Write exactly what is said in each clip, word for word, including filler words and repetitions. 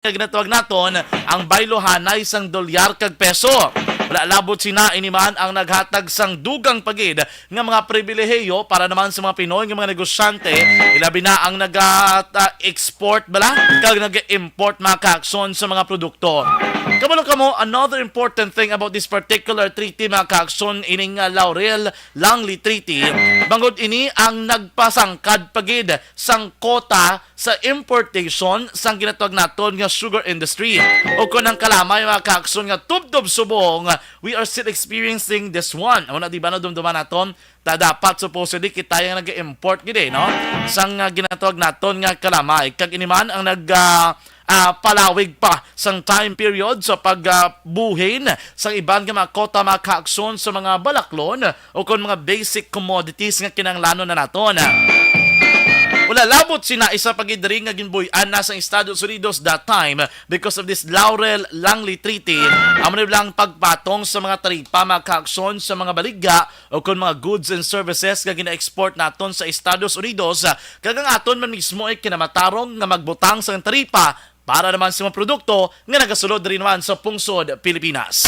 nga ginatawag naton ang baylohanay sang dolyar kag peso. Wala labot sina, ini man ang naghatag sang dugang pa gid nga mga pribilehiyo para naman sa mga Pinoy nga mga negosyante, ilabi na ang naga-export bala kag nag-import, mga kaakson, sa mga produkto. Kabalo kamo, another important thing about this particular treaty, mga kaakson, ining, ah, Laurel Langley Treaty, bangod ini ang nagpasangkad pa gid sang kota sa importation sang ginatawag naton nga sugar industry. O kon ang kalamay, mga kaakson, nga tubtob subong, we are still experiencing this one. Amo na, di ba, no, dumduman naton? Ta dapat supposedly kita ang nag-import gid, eh, no? Sang, ah, ginatawag naton nga kalamay. Kag ini man ang nag, ah, ah, palawig pa sang time period sa pagbuhin sang iban nga mga kota, mga kaakson, sa mga balaklon o kon mga basic commodities nga kinahanglanon na naton. Wala labot sina, isa pa gid diri nga ginbuy-an na sang Estados Unidos that time because of this Laurel Langley Treaty, amo ni lang pagpatong sa mga taripa, mga kaakson, sa mga baligya o kon mga goods and services nga gina-export naton sa Estados Unidos, kag ang aton man mismo ay kinamatarong nga magbutang sang taripa para naman sa mga produkto nga nagasulod diri naman sa pungsod Pilipinas.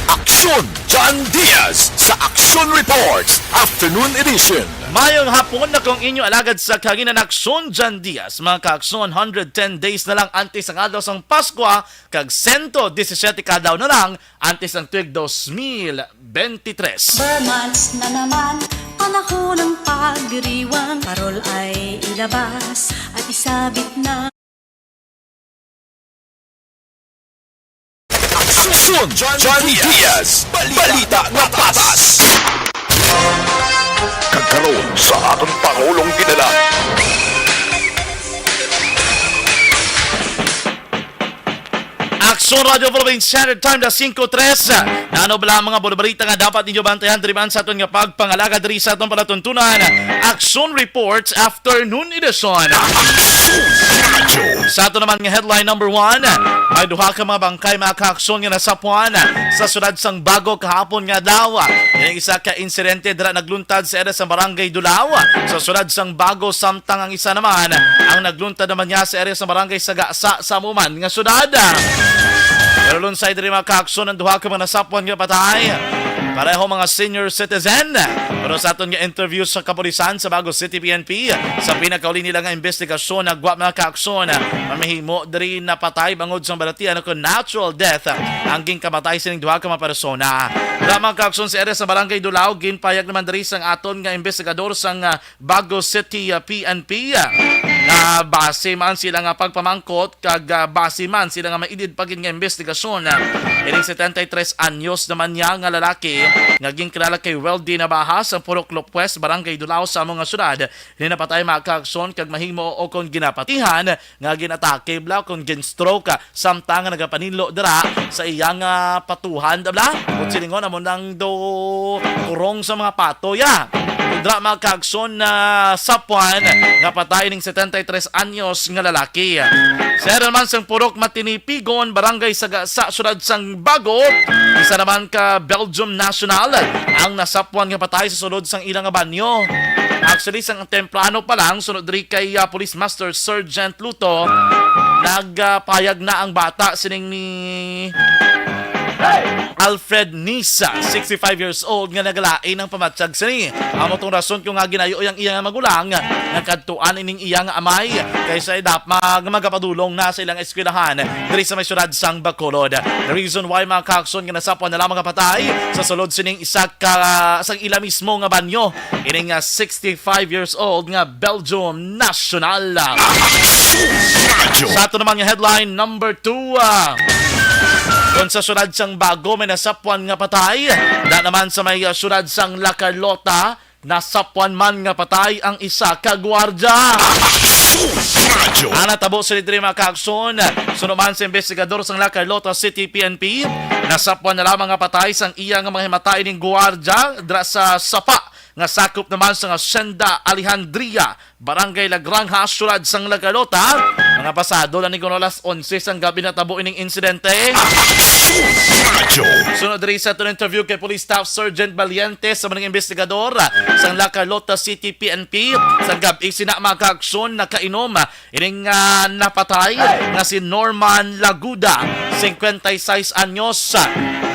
Aksyon John Diaz sa Aksyon Reports Afternoon Edition. Mayong hapon na kong inyo alagad sa kahanginan, Aksyon John Diaz. Mga kaakson, hundred ten days na lang antes ang adlaw sang Paskwa, kag sento disisiete ka adlaw na lang antes ang tuig dos mil benti tres. Ber months na naman, panahon ng pagdiriwang. Parol ay ilabas at isabit na. Aksyon John Diaz, balita nga patas. Kag karon sa atong Pangulong Dinalan. Aksyon Radio Philippines Standard Time na singko tres. Nano bala ang mga bulabarita nga dapat ninyo bantayan diri man sa aton nga pagpangalagad diri sa aton palatuntunan? Aksyon Reports Afternoon Edition. Sa ato naman nga headline number one, may duha ka mga bangkay, mga kaaksyon, nga nasapwan sa siyudad sang Bago kahapon nga adlaw. Ining isa ka insidente dira nagluntad sa area sa Barangay Dulao sa siyudad sang Bago, samtang ang isa naman ang nagluntad naman niya sa area sa Barangay Sagasa sa amo man nga siyudad. Pero lunsay diri, mga kaaksyon, ang duha ka mga nasapwan nga patay, pareho mga senior citizen. Pero sa aton nga interview sa kapulisan sa Bago City P N P, sa pinakauli nila nga investigasyon, nagwa, mga kaaksyon, mamahimo diri napatay bangod sa balatian o kon natural death ang ginkamatay sining duha ka mga persona. Wala, mga kaaksyon, sa area sa Barangay Dulao, ginpayag naman diri sang aton nga investigador sang, ah, Bago City, ah, P N P, ah, nga base man sila nga pagpamangkot kag, ah, base man sila nga maidid pa gid nga investigasyon, ah, ining setenta y tres anyos naman niya nga lalaki nga ginkilala kay Weldy Navajas, ang Purok Lopez, Barangay Dulao sa amo nga syudad, ni napatay, mga kaaksyon, kag mahimo o kon ginapatihan nga ginatake bala kon gin-stroke, ah, samtang nga nagapaninlo dira sa iyang, ah, patuhan bala. Kung silingon, amo nang do kurong sa mga pato, ya. Dira, mga kaaksyon, na sapwan nga patay ning setenta y tres anyos nga lalaki. Sa area naman sang Purok Matinipigon, Barangay Sagasa, siyudad sang Bago, isa naman ka Belgium national ang nasapwan nga patay sa sulod sang ila nga banyo. Actually, sang temprano pa lang, sunod diri kay, ah, Police Master Sergeant Luto, nagpayag na ang bata sining ni Alfred Nisa, sixty-five years old, nga nagalain ang pamatyag sini. Amo tong rason kung nga ginayo ang iyang magulang nga kadtuan ining iyang amay, kay sa edad mag-, magapadulong na sa ilang eskwelahan diri sa may siyudad sang Bacolod. The reason why, mga kaaksyon, nga nasapwan na lamang nga patay sa sulod sining isa ka, sa ila mismo nga banyo, ining, ah, sixty-five years old nga Belgium national. Sa ato naman nga headline number two, ah, kung sa siyudad sang Bago may nasapwan nga patay, da naman sa may, ah, siyudad sang La Carlota, nasapwan man nga patay ang isa ka gwardya. Ang natabo sa diri, mga kaaksyon, suno man sa investigador sang La Carlota City P N P, nasapwan na lamang nga patay sang iya nga mga himatay ning gwardya dira sa sapa nga sakop naman sang Hacienda Alejandria, Barangay La Granja, siyudad sang La Carlota, nga Napasado na ni kuno alas onse sang gabi natabo ining insidente. Sunod diri sa aton interview kay Police Staff Sergeant Valiente sa mga investigador sang La Carlota City P N P, sa gabi sina mga kaaksyon nakainom ining, ah, napatay nga si Norman Laguda, singkwenta y seis anyos.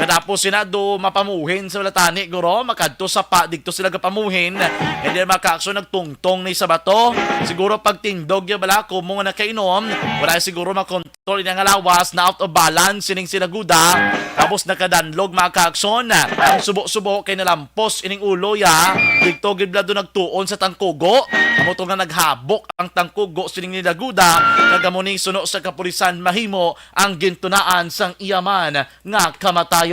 Katapos sina do mapamuhin sa Latani, guro, makadto sa pa, dito sila gapamuhin. And then, mga kaaksyon, nagtungtong ni sa bato. Siguro pagtindog niya bala, kumo nga nakainom, wala siguro makontrol niya nga lawas, na out of balance sining si Laguda. Tapos nakadanlog, mga kaaksyon, ang subo-subo kay nalampos ining ulo ya. Dito gid bala do nagtuon sa tangkugo. Amo to nga naghabok ang tangkugo sining ni Laguda, kag amo ni suno sa kapulisan mahimo ang gintunaan sang iya man nga kamatayon.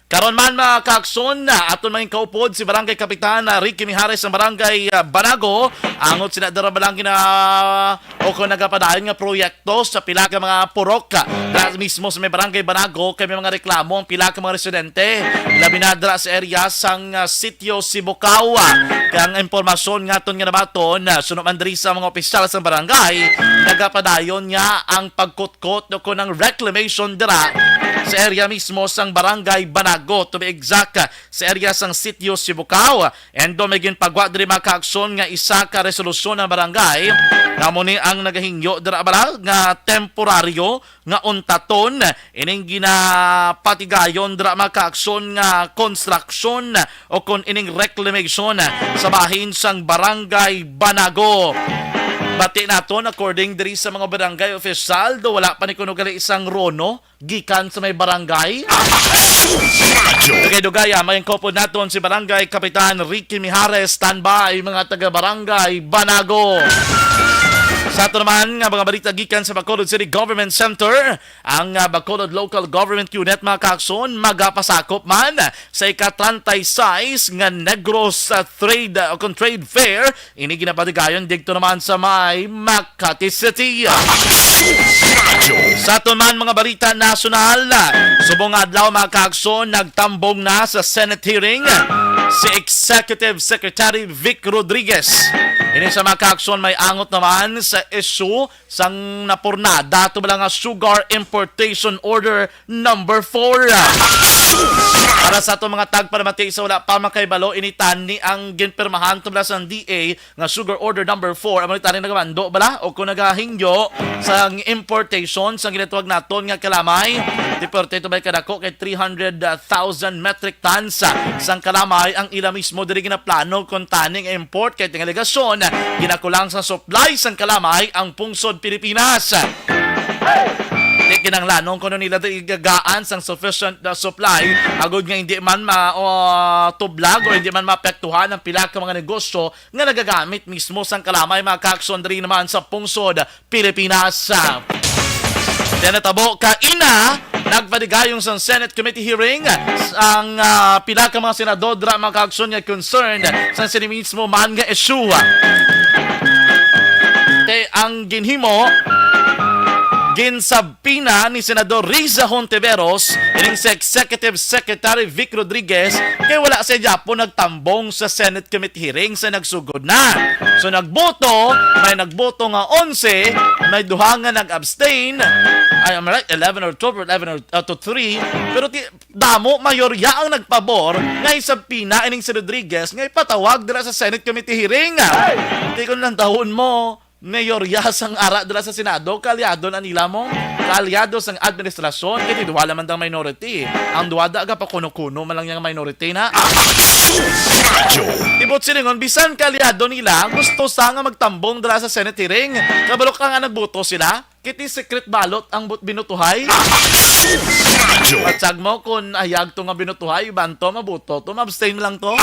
Karon man, mga kaakson, aton mangin kaupod si Barangay Kapitan, ah, Ricky Mijares sang Barangay, ah, Banago. Angot sina dira balang gina-, o kung nagapadayon nga proyekto sa pila ka mga purok, ah, dira mismo sa may Barangay Banago, kay may mga reklamo ang pila ka mga residente. Labi na dira sa area sang, ah, Sitio Sibukaw. Kay ang impormasyon nga aton nga nabaton, ah, suno man diri sa mga opisyal sa barangay, nagapadayon nga ang pagkutkot o kung ang reclamation dira sa area mismo sang Barangay Banago, to be exact, sa area sang Sitio Sibukaw. And do may ginpagwa diri, mga kaaksyon, nga isa ka resolusyon ng barangay, nga amo ni ang nagahingyo dira bala nga temporaryo nga untaton ining ginapatigayon dira, mga kaaksyon, nga konstruksyon o kon ining reclamation sa bahin sang Barangay Banago. Bati naton, according diri sa mga barangay official, do wala pa ni kuno gali isang rono gikan sa may barangay. Dugay-dugay, ah, may kupod naton si Barangay Kapitan Ricky Mijares. Standby, mga taga-barangay Banago. Sa ato naman nga mga balita gikan sa Bacolod City Government Center, ang, ah, Bacolod Local Government Unit, mga kaakson, magapasakop man sa ika-treinta y seis nga Negros, ah, Trade, ah, o kung Trade Fair. Ini ginapatigayon didto naman sa may Makati City. Sa aton man mga balita nasyonal, subong nga adlaw, mga kaakson, nagtambong na sa Senate hearing si Executive Secretary Vic Rodriguez. Ini sa, mga kaakson, may angot naman sa issue sang napurnada to bala nga Sugar Importation Order Number four. Para sa ato mga tagpalamati, sa wala pa makahibalo, ini tani ang ginpirmahan to bala sang D A nga Sugar Order Number four. Amo ni tani nagamando bala o kung nagahingyo sang importation sang ginatawag naton nga kalamay. Di perti to bala kadako kay three hundred thousand metric tons sang kalamay ang ila mismo diri ginaplano kung tani nga import, kay ting alegasyon ginakulang sa supply sang kalamay ang pungsod Pilipinas. Di kinahanglanon kuno nila di igagaan sang sufficient, uh, supply, agod nga hindi man ma-, uh, tublag o hindi man maapektuhan ang pila ka mga negosyo nga nagagamit mismo sang kalamay, mga kaakson, diri naman sa pungsod Pilipinas. Then natabo kaina, nagpatigayong sang Senate Committee hearing ang, ah, pila ka mga senador dira, mga kaakson, nga concerned sa sini mismo man nga issue. Te, ang ginhimo, ginsabpina ni Senador Riza Hontiveros ining si Executive Secretary Vic Rodriguez kay wala siya gyapon nagtambong sa Senate Committee hearing sa nagsugod na. So, nagboto, may nagboto nga onse, may duha nga nag-abstain. Ay, am I right? Eleven or twelve or eleven or, uh, to three. Pero ti-, damo, mayorya ang nagpabor nga isabpina ining si Rodriguez nga ipatawag dira sa Senate Committee hearing. Di ko lang tahon mo, mayorya sang ara dira sa Senado, kaalyado na nila mo, kaalyado sang administrasyon, kay duha lamang dang minority. Ang duha da gapakuno-kuno man lang yang minority na. Ibot silingon, bisan kaalyado nila, gusto sa nga magtambong dira sa Senate hearing. Kabalo ka nga nagboto sila? Kiti secret ballot ang but-, binutuhay. Patsag mo kung ayag to nga binutuhay, iban to, mabuto to, ma-abstain lang to.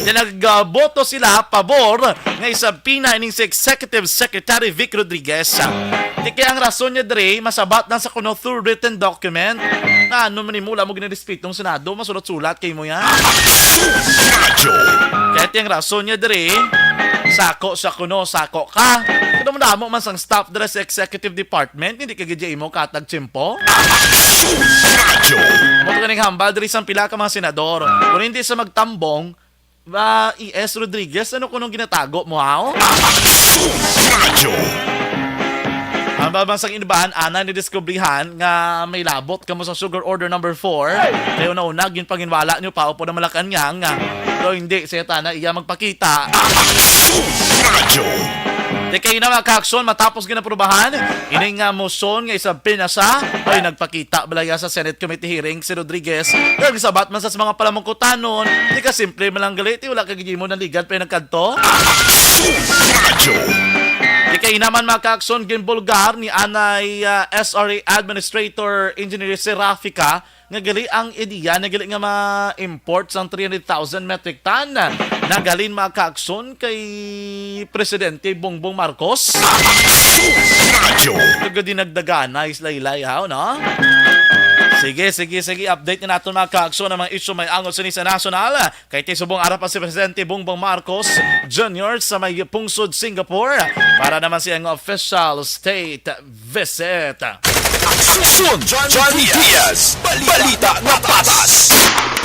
Di nagboto sila pabor nga isabpina ining si Executive Secretary Vic Rodriguez. Di kaya ang rason niya diri, masabat lang sa kuno through written document. Nga ano man, mula mo ginirespetong Senado, masulat-sulat kay mo yan. Kaya ti ang rason niya diri, sako sa kuno, sako ka. Kaya mo damo man sang staff dira sa executive department, hindi ka gid imo katag tiyempo. Mo to kaning hambal diri sang pila ka mga senador. Kung hindi sa magtambong, Ba, E S Rodriguez, ano kunong ginatago mo, haw? Radyo. Ang babang sa inubahan, ana ni diskubrihan nga may labot kamo sa sugar order number four. Kay una-una, ginpanginwala nyo pa, upo na Malacañang, nga daw hindi siya tana iya magpakita. Radyo. Di kay na, mga kaakson, matapos ginaprubahan ining nga motion nga isang pinasa, ay nagpakita balaya sa Senate Committee hearing si Rodriguez. Pero gisabat man sa mga palamukutanon, di ka simple man lang gali, ti wala ka gihimo na legal pa nagkadto. Radyo. Di kay naman, mga kaakson, ginbulgar ni anay, ah, S R A Administrator Engineer Serafika nga gali ang ideya na gali nga ma-import sang three hundred thousand metric ton naghalin, mga kaakson, kay Presidente Bongbong Marcos. Radyo. Taga dinagdagana, islaylay, haw, no? Sige, sige, sige. Update na naton, mga kaakson, ang mga isyu may angot sini sa nasyonal. Kay ti subong ara pa si Presidente Bongbong Marcos Junior sa may pungsod Singapore para naman sa iyang official state visit. Aksyon, John, John Diaz. Balita nga patas.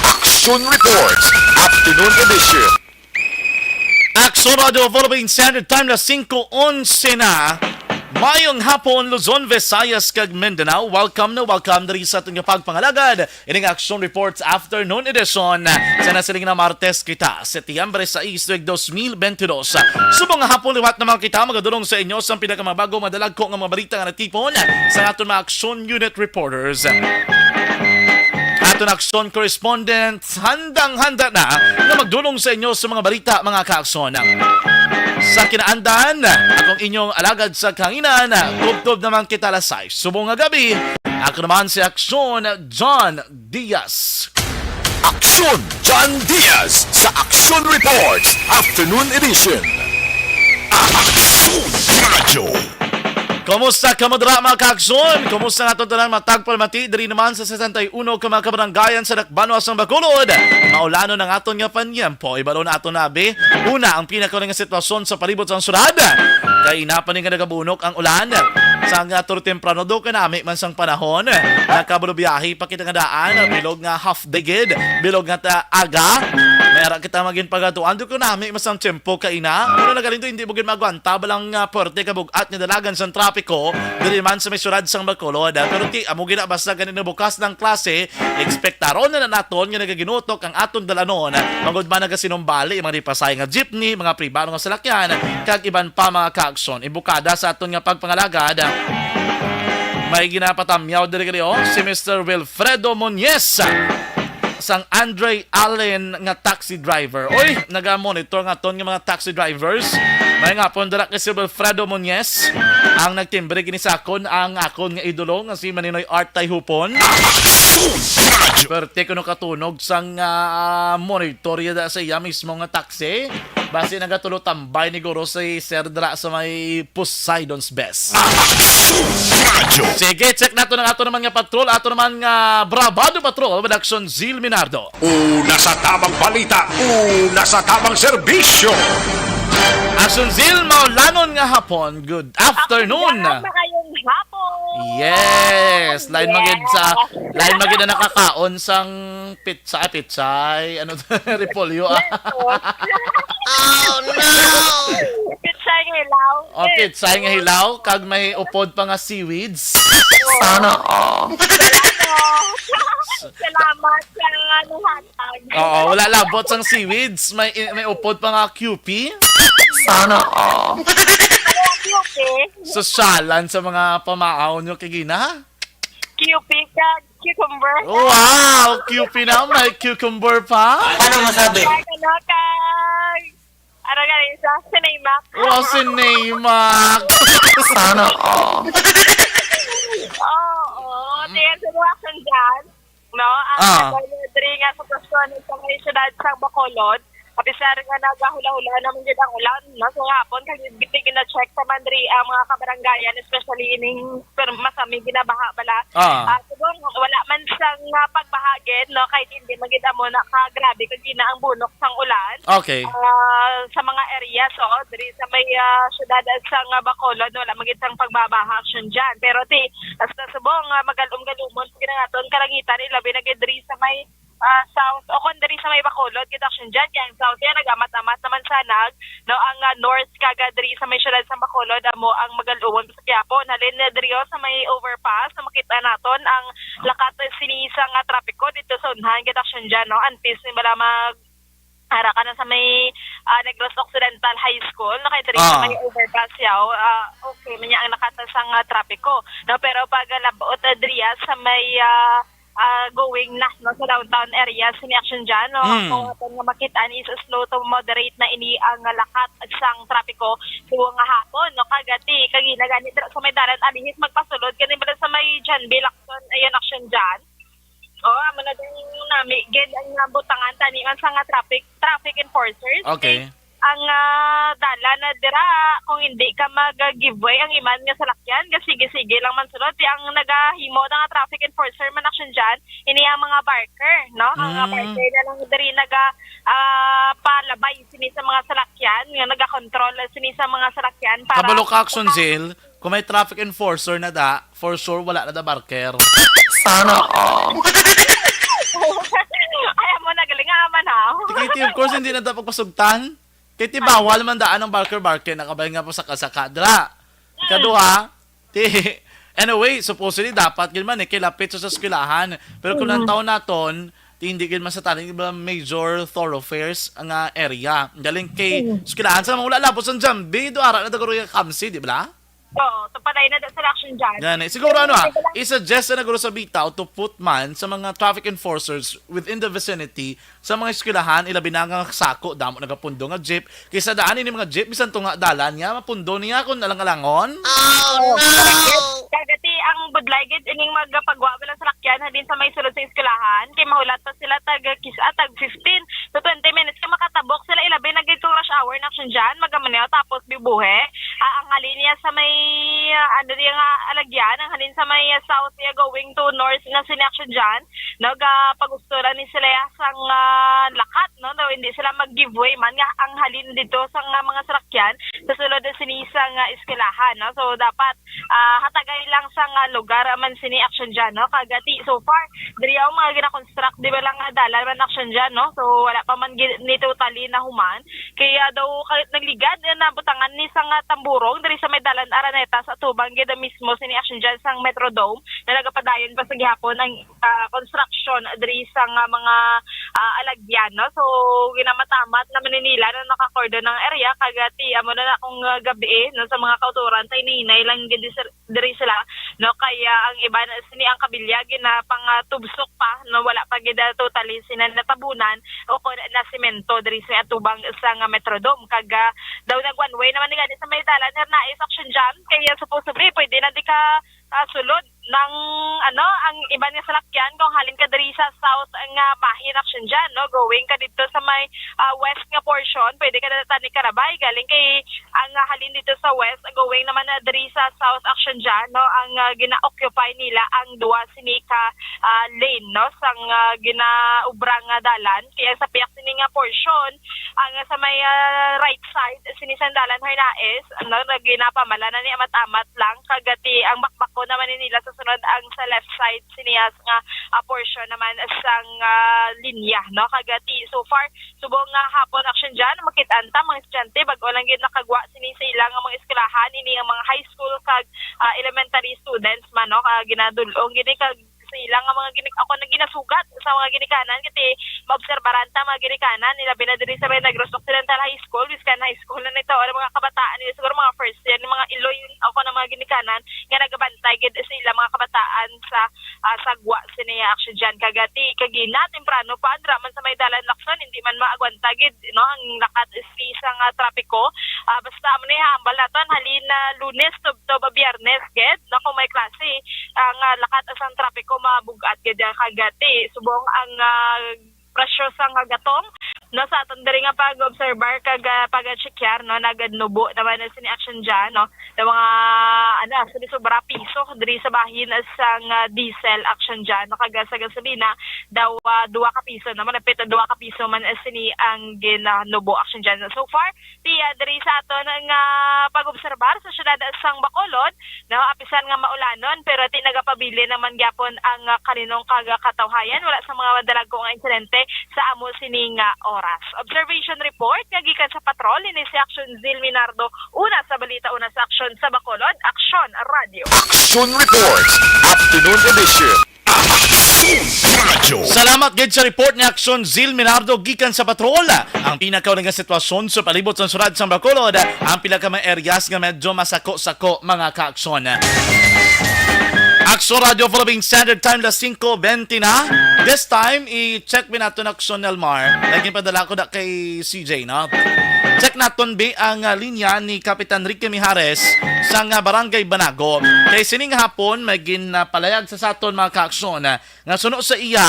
Aksyon Reports, Afternoon Edition. Aksyon Radio Philippines Standard Time na singko onse na. Mayong hapon, Luzon, Visayas, kag Mindanao. Welcome na welcome diri sa aton nga pagpangalagad ining Aksyon Reports Afternoon Edition. Sa nasiling na Martes kita, Setyembre sais, tuig dos mil bentidós. Subong nga hapon liwat naman kita magadulong sa inyo sa pinakamabago, madalagko nga mga balita nga natipon sa aton mga Aksyon Unit Reporters. Aton Aksyon Correspondent, handang-handa na nga magdulong sa inyo sa mga balita, mga kaakson. Sa kinaandan, akong inyong alagad sa kahanginan, tubtob naman kita alas sais. Subong nga gabi, ako naman si Aksyon John Diaz. Aksyon John Diaz sa Aksyon Reports Afternoon Edition. Aksyon Radyo. Kumusta kamo dira, mga kaagsoon? Kumusta nga aton tanan matag palamati diri naman sa sesenta y uno ka mga kabaranggayan sa Dakbanwa sang Bacolod? Maulanon ang aton nga panyempo. Ibalo na aton, abi. Una, ang pinakauna nga sitwasyon sa palibot sang syudad. Kay inapa ni nga nagabunok ang ulan. Sa nga turo temprano, do kanami man sang panahon. Nakabulubiyahe pa kita nga daan, bilog nga half day gid, bilog nga ta-, aga. May ara kita magin pagatuan, do kanami man sang tiyempo kaina. Pero nagalindo, hindi mo gid magwanta balang, ah, puwerte kabug-at nga dalagan sang trapiko diri man sa may syudad sang Bacolod. Pero ti, amo gina, basta gani nabukas ng klase, ekspektaron na, na naton nga nagaginutok ang aton dalanon. Mangud man nagasinumbali, mga dipasay nga jeepney, mga pribado nga salakyan, kag iban pa, mga kaagsoon. Imbukada sa aton nga pagpangalagad, may ginapatamyaw diri, diri, oh, si Mister Wilfredo Muñez sang Andre Allen nga taxi driver. Oy, naga-monitor nga ton nga mga taxi drivers. May nga pon dira kay si Wilfredo Muñez ang nagtimbre gini sa akon, ang akon nga idolo nga si Maninoy Art Tayhupon. Perte kuno katunog sang, ah, monitor yada sa iya mismo nga taxi. Basi nagatulo tambay ni guro si Sir dira sa may Poseidon's Best. Radyo. Sige, check nato ang ato naman nga patrol, ato naman nga Brabado Patrol, Production Zil Minardo. Una sa tamang balita, una sa tamang serbisyo. Asunzil, maulanon nga hapon. Good afternoon. Aksyon, maayong hapon. Yes, lain man gid sa, yes, lain man gid ang nakakaon sang pizza, ah, pizza, ay, ano to? Repolyo, ah. Yes, oh. Oh, no! Pizza nga hilaw. Oh, pizza nga hilaw, kag may upod pa nga seaweeds. Sana all. Salamat sa, ano, hatag. Oo, wala labot sang seaweeds, may, may upod pa nga Q P. Sana all. Ano ang Q P? Sosyalan sa mga pamaaw nyo kay Gina. Q P kag cucumber. Wow! Q P na, may cucumber pa? Ano masabi? Kag ano, kag, ano nga rin siya? Sinaymak. Wow, sinaymak! Sana all. Oo, tingnan sa mga sandyan, no? Ang, ah, ano, diri nga sa Pascual, sa may siyudad sa Bacolod, apisar nga nagahula-hula naman gid ang ulan, no? Sa hapon, kag gid gina-check sa man diri ang mga kabaranggayan, especially ining per-, masami ginabaha bala. Ah. Ah, subong wala man sang, ah, pagbaha gid, no? Kay hindi man gid amo na ka grabe kag gina ang bunok sang ulan. Okay. Ah, sa mga areas, oh, diri sa may, ah, siyudad sang, ah, Bacolod, wala man gid sang pagbabaha action dyan. Pero ti, hasta subong, ah, magalum-galumon sa ginaton kalangitan, ilabi na gid diri sa may ah, south, o kon diri sa may Bacolod, gid, Action Jan, kay ang south yan, nag-amat-amat naman sa nag, no, ang, ah, north, kag, ah, diri sa may siyudad sa Bacolod, amo ang magaluon sa gihapon. Halin na diri, oh, sa may overpass, na makita naton ang lakat sini sa nga trapiko dito sa unhan, gid, Action Jan, no, antes ni bala mag ara ka na sa may, ah, Negros Occidental High School, no, kay diri sa Ah. may overpass yaw, ah, okay man niya ang nakata sa nga trapiko, no, pero pag, ah, labot, ah, diriya sa may, ah, ah, going na, no, sa downtown area, sini Action Jan, no, Mm. ang aton nga makit-an is slow to moderate na ini ang lakat sang trapiko subong nga hapon, no, kag ti kagina gani dira sa may dalan alihis magpasulod gani bala sa may Janby Lacson, ayan, Action Jan. Oh, amo na din nami gid ang nabutangan tani man sa nga traffic traffic enforcers. Okay. Kay ang, ah, dalan na dira, kung hindi ka mag-give way, ang iman nga salakyan, gasige-sige lang man sulod. Di ang nagahimo na nga traffic enforcer man, Action Jan, ini ang mga barker, no? Ang mga Mm. barker na lang diri naga, ah, palabay sini sa mga salakyan, nga nagakontrol sini sa mga salakyan para Kabalo ka, Action Jan, kung may traffic enforcer na da, for sure, wala na da barker. Sana all. Ay, amo na, galing nga man, ha? Kay ti, of course, hindi na da pagpasugtan. Kay ti, bawal man daan ang barker-barker, nakabay nga po sa kasaka. Dra, ikaduha, ti, anyway, supposedly, dapat gid man, eh, kay lapit sa, sa eskwelahan. Pero kung Mm. ang taon naton, ti, hindi gid man sa taning iba major thoroughfares nga area. Galing kay Mm. eskwelahan sa mga wala labot sa Janby, do ara na daguro yung Kamsi, di ba? Oo, so patay na da sa Action Jan. Yan eh. Siguro ano, ah, i-suggest na guro sa bitaw to put man sa mga traffic enforcers within the vicinity sa mga eskwelahan, ilabi na nga sako, damo nagapundo nga jeep. Kaysa daan ini mga jeep, bisan to nga dalan nga, mapundo niya kung alang-alangon. Oh, no! Kagati, ang budlay gid ining magpagwa lang sa lakyan, halin sa may sulod sa eskwelahan, kay mahulat pa sila tag, kis-, ah, tag fifteen to twenty minutes, kay makatabok sila, ilabi na gid kung rush hour na Action Jan, magamaneo, tapos bibuhe. Ah, ang halin niya sa may, ah, ano niya nga alagyan, ang halin sa may, ah, south niya going to north na sini Action Jan, nagapag-, gusto ra ni sila sang, ah, lakat, no? Daw hindi sila mag-give way man nga ang halin dito sa nga mga salakyan sa sulod na sini sa nga eskwelahan, no? So, dapat, ah, hatagay lang sa nga lugar man sini Action Jan, no? Kagati, so far, diri ang mga gina-construct, di ba lang nga dalan man Action Jan, no? So, wala pa man gi-, ni totally na human. Kaya daw, ka-, nagligad, eh, nabutangan ni sa nga tamburong diri sa may dalan Araneta sa tubang gid mismo sini Action Jan sang Metrodome na nagapadayon pa sa gihapon ang ah, construction diri sa nga mga, ah, alagyan, no? So, ginamatamat naman ni nila na nakakordon ang area, kag, ah, ti, amo na akong, ah, gabi, no, sa mga kauturan, tay ninay lang gid dis-, diri sila, no? Kaya ang iban sini ang kabilya ginapang, ah, tubsok pa, no? Wala pa gid, ah, totally sina natabunan o kon nasemento diri sa atubang sa nga Metrodome. Kag, ah, daw nag one way naman ni gani sa may dalan, Hernaez, Action Jan, kaya supposedly pwede na di ka ah, sulod ng, ano, ang iban nga salakyan, kung halin ka diri sa south nga bahin Action Jan, no, going ka dito sa may, ah, west nga portion, pwede ka na tani karabay galing kay ang, ah, halin dito sa west, going naman na diri sa south Action Jan, no, ang, ah, gina-occupy nila ang duwa sini ka, ah, lane, no, sang, ah, ginaubra nga dalan. Kaya sa piyak sini nga portion, ang sa may, ah, right side sini sang dalan Hernaez, ano, na ginapamala na ni amat-amat lang, kagati ang bakbako naman ni nila sa sunod ang sa left side siniya nga, ah, portion naman sang, ah, linya, no? Kagati, so far, subong nga hapon Action Jan, makit-an ta mga estudyante, bag-o lang gid nakagwa sini sa ilang mga eskwelahan, ini ang mga high school kag, ah, elementary students man, no? Kag ginadul-ong gini kag sa ila nga mga ginik-, ako na ginasugat sa mga ginikanan, kasi maobserbaran ta mga ginikanan nila, bina diri sa may Negros Occidental High School, Viscan High School na nito, ang mga kabataan nila, siguro mga first year, mga iloy, ako na mga ginikanan, nga nagabantay gid sa ila mga kabataan sa, ah, sagwa sini Action Jan. Kagati, kagina, temprano pa, andra man sa may dalan Lacson, hindi man maagwanta gid, no, ang lakat sa nga trapiko. Ah, basta amo ni hambal naton, halin na Lunes tubtob Biyernes gid, na kung may klase, ang, ah, lakat sang trapiko mabug-at gid ang kagati. Subong ang, ah, presyo sang gatong, no, sa aton diri nga pag-obserbar kag, ah, pag-checkar, no, naganubo naman na sini Action Jan, no, ng mga Ana, sa sobra piso diri sa bahin sang, ah, diesel, action dyan, kag sa gasolina daw, ah, dua ka piso na, malapit na dua ka piso man, ah, sini ang ginanubo, action dyan. So far, tiya diri sa aton nga pag-obserbar sa siyudad sang Bacolod, no, apisan nga maulanon, pero ti nagapabilin naman gyapon ang, ah, kaninong kag-, katawhayan. Wala sa mga madalagko nga insidente sa amo sini nga oras. Observation report nga gikan sa patrol, ini si Action Zil Minardo, una sa balita, una sa aksyon sa Bacolod, Aksyon Radio. Action Report, Afternoon Edition. Action Radio. Salamat gid sa report ni Aksyon Zil Minardo gikan sa patrol. Ang pinakauna nga sitwasyon sa palibot sa siyudad sa Bacolod, ang pila ka mga areas nga medyo masako-sako, mga kaaksyon. Aksyon Radio Philippine Standard Time, las singko bente na. This time, i-check mi nato na, Aksyon Elmar. Naging padala ko na kay C J, no? Check naton bi ang, ah, linya ni Kapitan Ricky Mijares sa, ah, Barangay Banago. Kay sining hapon, may ginapalayag sa saton, mga kaaksyon, ah, nga suno sa iya,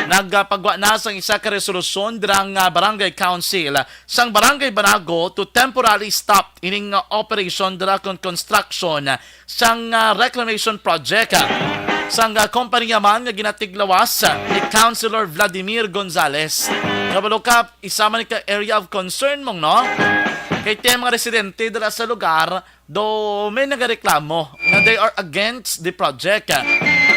nagpagwa na sang isa ka resolusyon dira nga Barangay Council sang Barangay Banago to temporarily stop ining, ah, operation dira kon construction sang, ah, reclamation project, ah, sang, ah, kompanya man nga ginatiglawas, ah, ni Councilor Vladimir Gonzales. Kabalo ka, isa man ka area of concern mong, no? Kay ti mga residente dira sa lugar, do may nagareklamo na they are against the project, ah,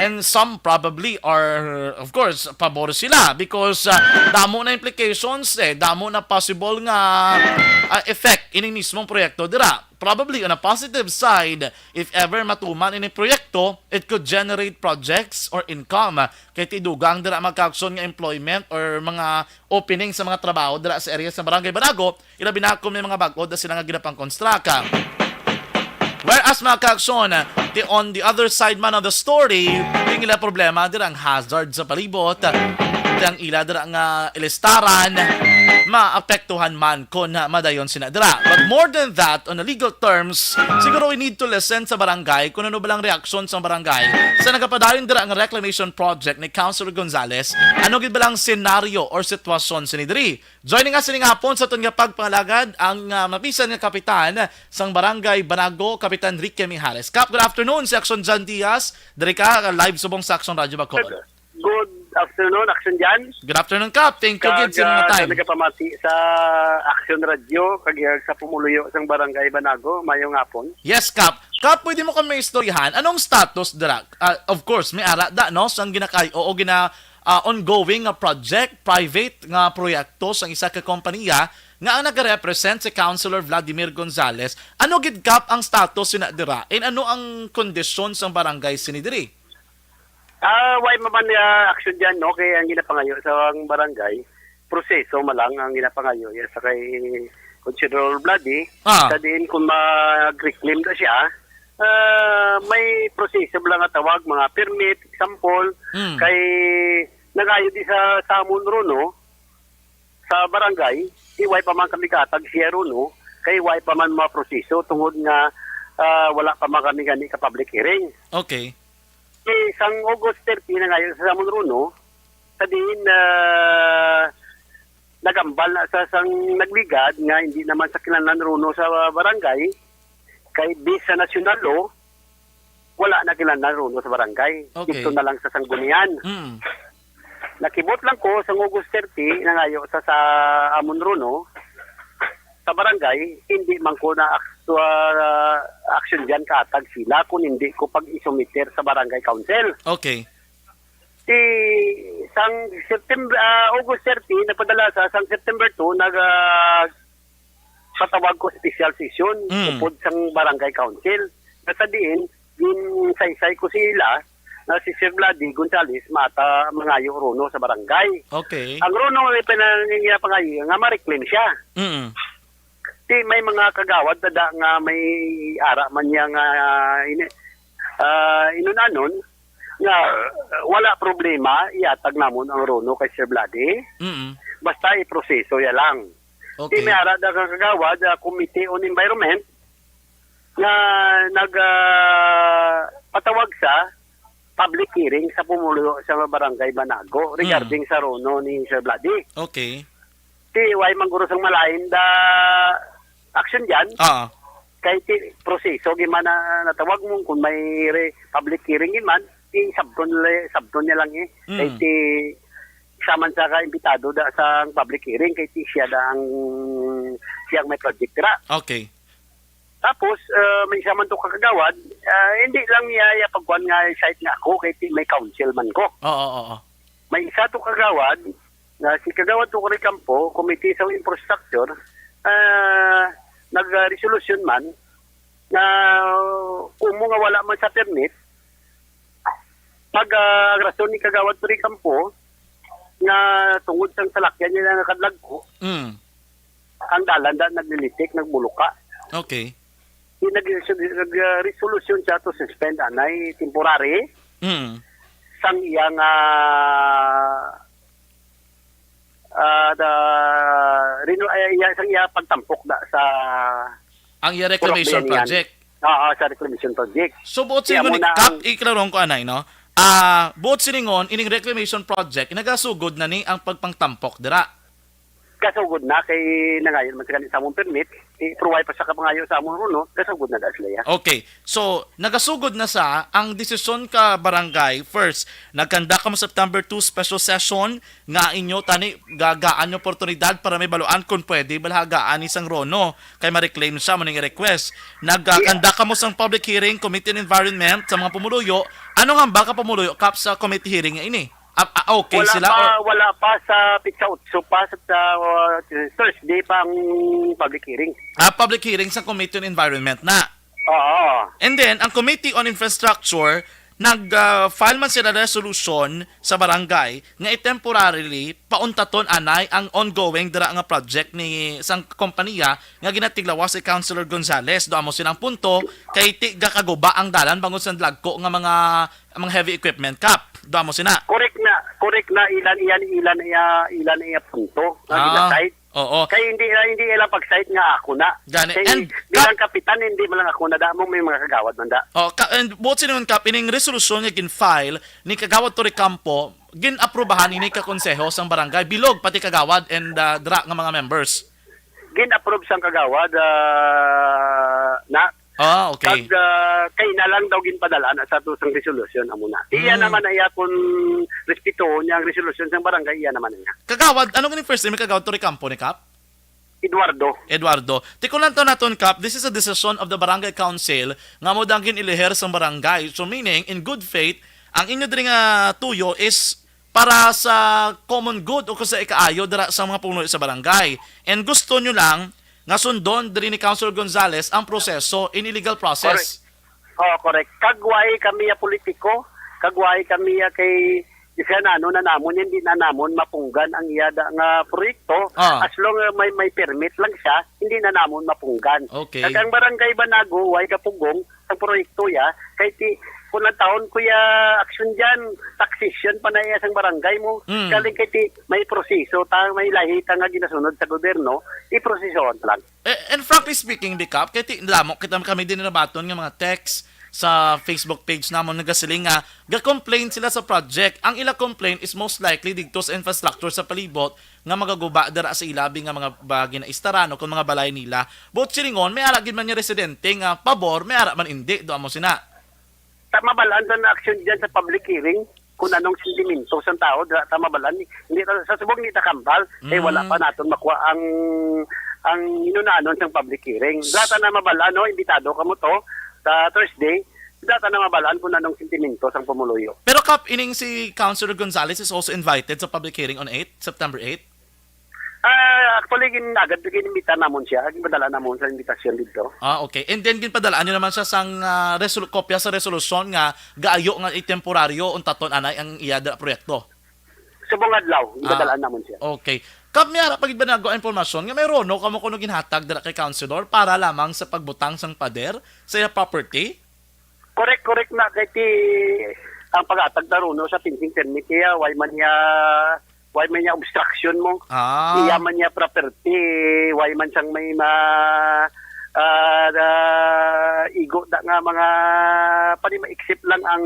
and some probably are, of course, pabor sila because, ah, damo na implications, eh, damo na possible nga, ah, effect ining mismong proyekto dira. Probably on a positive side, if ever matuman ini proyekto, it could generate projects or income. Kay ti dugang dira, mga kaaksyon, nga employment or mga opening sa mga trabaho dira sa area sa Barangay Banago, ilabi na kung may mga bag-o na sila nga ginapang-construct. Whereas, mga kaaksyon, ti on the other side man of the story, ang ila problema dira ang hazard sa palibot, ti ang ila dira nga ilistaran, maapektuhan man kon madayon sina dira. But more than that, on the legal terms, siguro we need to listen sa barangay kung ano ba lang reaksyon sa barangay sa nagapadayon dira nga reclamation project ni Councilor Gonzales. Ano gid ba lang senaryo or sitwasyon sini diri? Joining us sining hapon sa aton nga pagpangalagad ang, ah, mapisan nga kapitan sang Barangay Banago, Kapitan Ricky Mijares. Kap, good afternoon. Si Action Jan Diaz, diri ka, ah, live subong sa Action Radio Bacolod. Good afternoon, Action Jan. Good afternoon, Kap. Thank you gid sa mga time. Kag, ah, nagapamati sa Action Radio, kag, ah, sa pumuluyo sang Barangay Banago, mayong hapon. Yes, Kap. Kap, pwede mo kami istoryahan? Anong status dira? Ah, of course, may ara da, no? Sang ginakay, oo, gina, ah, ongoing nga project, private nga proyekto sang isa ka kompanya nga ang nagarepresent si Councilor Vladimir Gonzales. Ano gid, Kap, ang status sina dira? And ano ang kondisyon sang barangay sini diri? Ah, why man, ah, action dyan, no? Kay ang ginapangayo sa ang barangay, proseso man lang ang ginapangayo, ya, sa kay Considerable Bloody, Ah. Sa diin kung mag-reclaim na siya, ah, may proseso lang nga tawag, mga permit, example, Mm. kay nagayo di sa, sa amon ron, no? Sa barangay, di why pa man kami katag siya ron, no? Kay why pa man mga proseso tungod nga, ah, wala pa man kami gani ka public hearing. Okay. Di sang August thirty na ngayon sa amon ron, no? Sa diin, ah, nagambal na sa sang nagligad nga hindi naman sa kinahanglan runo sa barangay, kay based sa national law, wala na kinahanglan runo sa barangay. Okay. Dito na lang sa sanggunian. Mm. Nakibot lang ko sa August thirty, nangayo sa, sa amon runo, sa barangay, hindi man ko na actual, ah, action dyan kaatag sila kung hindi ko pag-isumiter sa barangay council. Okay. Ti sang September, ah, August thirty, nagpadala sa, sang September two, nag, ah, patawag ko special session Mm. upod sang barangay council. Na sa diin, ginsaysay ko sila na si Sir Vladi Gonzales mata mangayo runo sa barangay. Okay. Ang runo may pinangiya pangayo nga ma-reclaim siya. Mm. Ti may mga kagawad na da nga may ara man niya nga ini-, ah, inunanon nga, uh, wala problema, iatag namon ang runo kay Sir Vladi. Mm. Basta iproseso ya lang. Okay. Ti may ara da nga kagawad, ah, Committee on Environment nga nag, ah, patawag sa public hearing sa pumuluyo sa Barangay Banago regarding Mm. sa runo ni Sir Vladi. Okay. Ti why man guro sang malain da action dyan? Ah. Kay ti proseso gid man na natawag mo, kung may re-, public hearing gid man, isabton le-, sabton niya lang eh. Kay Mm. ti siya man sa ka-imbitado da sa public hearing, kay ti siya da ang, siya ang may project dira. Okay. Tapos, ah, may isa man to ka kagawad, ah, hindi lang niya iya pagkuan nga site nga ako, kay ti may council man ko. Oo, oo. May isa to kagawad, nga si Kagawad Tukoy Campo, Committee sa Infrastructure, ah, nag-resolusyon man nga kumo nga wala man sa permit, pag, ah, ang rason ni Kagawad Tukoy Campo, nga tungod sang salakyan niya nga kadlagko, Mm. ang dalan da naglilitik, nagbuluka. Okay. Di nag-, nag-, ah, resolution siya to suspend anay temporary Mm. sang iyang, ah, ah, the, reno-, ay, iya, sang iya pagtampok da sa Ang iya reclamation Purok Biyanian. Project. Oo, sa reclamation project. So, buot Kaya silingon, muna Kap, ang iklarong ko anay, no? Ah, buot silingon, ining reclamation project, nagasugod na ni ang pagpangtampok dira. Gasugod na kay nangayon man sa gani sa among permit, i-provide pa sa kapangayo sa among runo, gasugod na da sila ya. Okay. So, nagasugod na sa ang desisyon ka barangay. First, nagkanda kamo September two special session nga inyo tani gagaan yung oportunidad para may baluan kung pwede balhagaan ni sang Rono kay ma-reclaim siya mo ning request. Nagkanda kamo sang public hearing, Committee on Environment sa mga pumuluyo. Anong hambal ka pumuluyo, Kap, sa committee hearing nga ini? Ah, ah, okay Wala sila pa, or wala pa sa pitsa otso pa sa, sa, uh, Thursday pa ang public hearing. Ah, public hearing sa Committee on Environment na. Oo. And then, ang Committee on Infrastructure, nag-file man sila resolution sa barangay nga i-temporarily pauntaton anay ang ongoing dira nga project ni sang kompanya nga ginatiglawas si Councilor Gonzales. Do amo silang punto kay ti gakaguba ang dalan bangod sa dagko nga mga, mga heavy equipment, Kap. Do amo sina. Correct na, correct na, ilan, iyan, ilan, iya, ilan, iya punto. Nga Ah, ginaside. Oo. Kay hindi, hindi ilang pag-cite nga ako na. Gani. Kay And bilang Kap kapitan, hindi man lang ako na, damo may mga kagawad man da. Oh, ka, and buot silingon, Kap, ining resolusyon nga gin-file ni Kagawad Torrecampo, gin-aprobahan ini ka konseho sang barangay, bilog pati kagawad and, ah, dra nga mga members. Gin-approve sang kagawad, ah, na Ah, okay. Kag, ah, kay na lang daw ginpadala na sa ato sang resolusyon, amo na. Iya Mm. naman na iya kung respetuhon niya ang resolusyon sang barangay, iya naman na niya. Kagawad, ano gani first name ni Kagawad Torrecampo ni Kap? Eduardo. Eduardo. Tikon lang to naton, Kap, this is a decision of the barangay council nga mo dang gin-eleher sang barangay. So meaning, in good faith, ang inyo diri nga tuyo is para sa common good o sa ikaayo dira sa mga pumuluyo sa barangay. And gusto nyo lang nga sundon diri ni Councilor Gonzales ang proseso in illegal process. Correct. Oh, correct. Kagway kami ya politiko, kagway kami ya kay isa na ano na namon, hindi na namon mapunggan ang iya da nga proyekto. Ah. As long as may, may permit lang siya, hindi na namon mapunggan. Okay. Kag ang barangay Banago, way kapugong ang proyekto ya, kay ti, kung ang taon ko ya action dyan, taxation pa na iya sang barangay mo. Mm. Galing kay ti, may proseso, ta, may lahi ta nga ginasunod sa gobyerno, iprosesohan lang. Eh, and frankly speaking, Bikap, kay ti, damo kita kami din nabaton nga mga text sa Facebook page namon nagasiling nga ga-complain sila sa project. Ang ila complaint is most likely dito sa infrastructure sa palibot nga magaguba dira sa ilabi nga mga ba ginaistaran o kung mga balay nila. Buot silingon, may ara gid man nga residente nga pabor, may ara man indi, do amo sina. Ta mabalaan sa na action diyan sa public hearing kung anong sentimento sang tao, dira ta mabalaan. Hindi ta, sa subong hindi ta kambal, eh, wala Mm. pa naton makuha ang, ang hinunanon sang public hearing. Dira ta na mabalaan, no? Imbitado kamo to sa Thursday. Dira ta na mabalaan kung anong sentimento sang pumuluyo. Pero Kap, ining si Councilor Gonzales is also invited sa public hearing on eight, September eight? Ah, actually, gin-, agad ginimbita namon siya. Ginpadala namon sa imbitasyon dito. Ah, okay. And then, ginpadala nyo naman siya sang, ah, resolu-, kopya sa resolusyon nga gaayo nga itemporaryo untaton anay ang iya dira proyekto? Subong adlaw, Ah, ginpadala namon siya. Okay. Kap, may ara pa gid ba nago ang impormasyon nga may rono kamo kuno ginhatag dira kay councilor para lamang sa pagbutang sang pader sa iya property? Correct, correct na kay ti ang pag-atag ta runo sa fencing permit iya, way man niya, way man niya obstruction mo. Ah. Iya man niya property, way man sang may ma, ah, da, igo da nga mga pani ma-except lang ang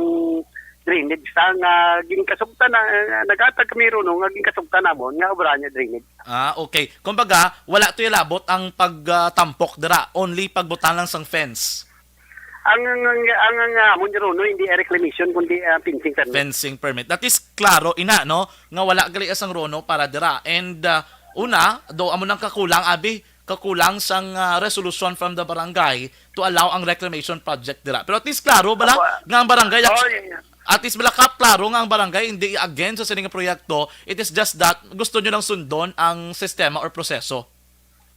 drainage ta nga ginkasugtan na, eh, naghatag kami ron nga ginkasugtan namon nga obra niya drainage. Ah, okay. Kumbaga, wala to labot ang pagtampok dira, only pagbutang lang sang fence. Ang, ang, ang, ang, ah, amon ni Rono, hindi reclamation, kundi, ah, fencing permit. Fencing permit. That is klaro, ina, no? Nga wala gali sang Rono para dira. And, ah, una, do amo nang kakulang, abi, kakulang sang, ah, resolution from the barangay to allow ang reclamation project dira. Pero at least klaro bala Apo. Nga ang barangay, Oh, yeah, yeah. At least bala, Kap, klaro nga ang barangay hindi against sa sining proyekto. It is just that gusto nyo lang sundon ang sistema or proseso.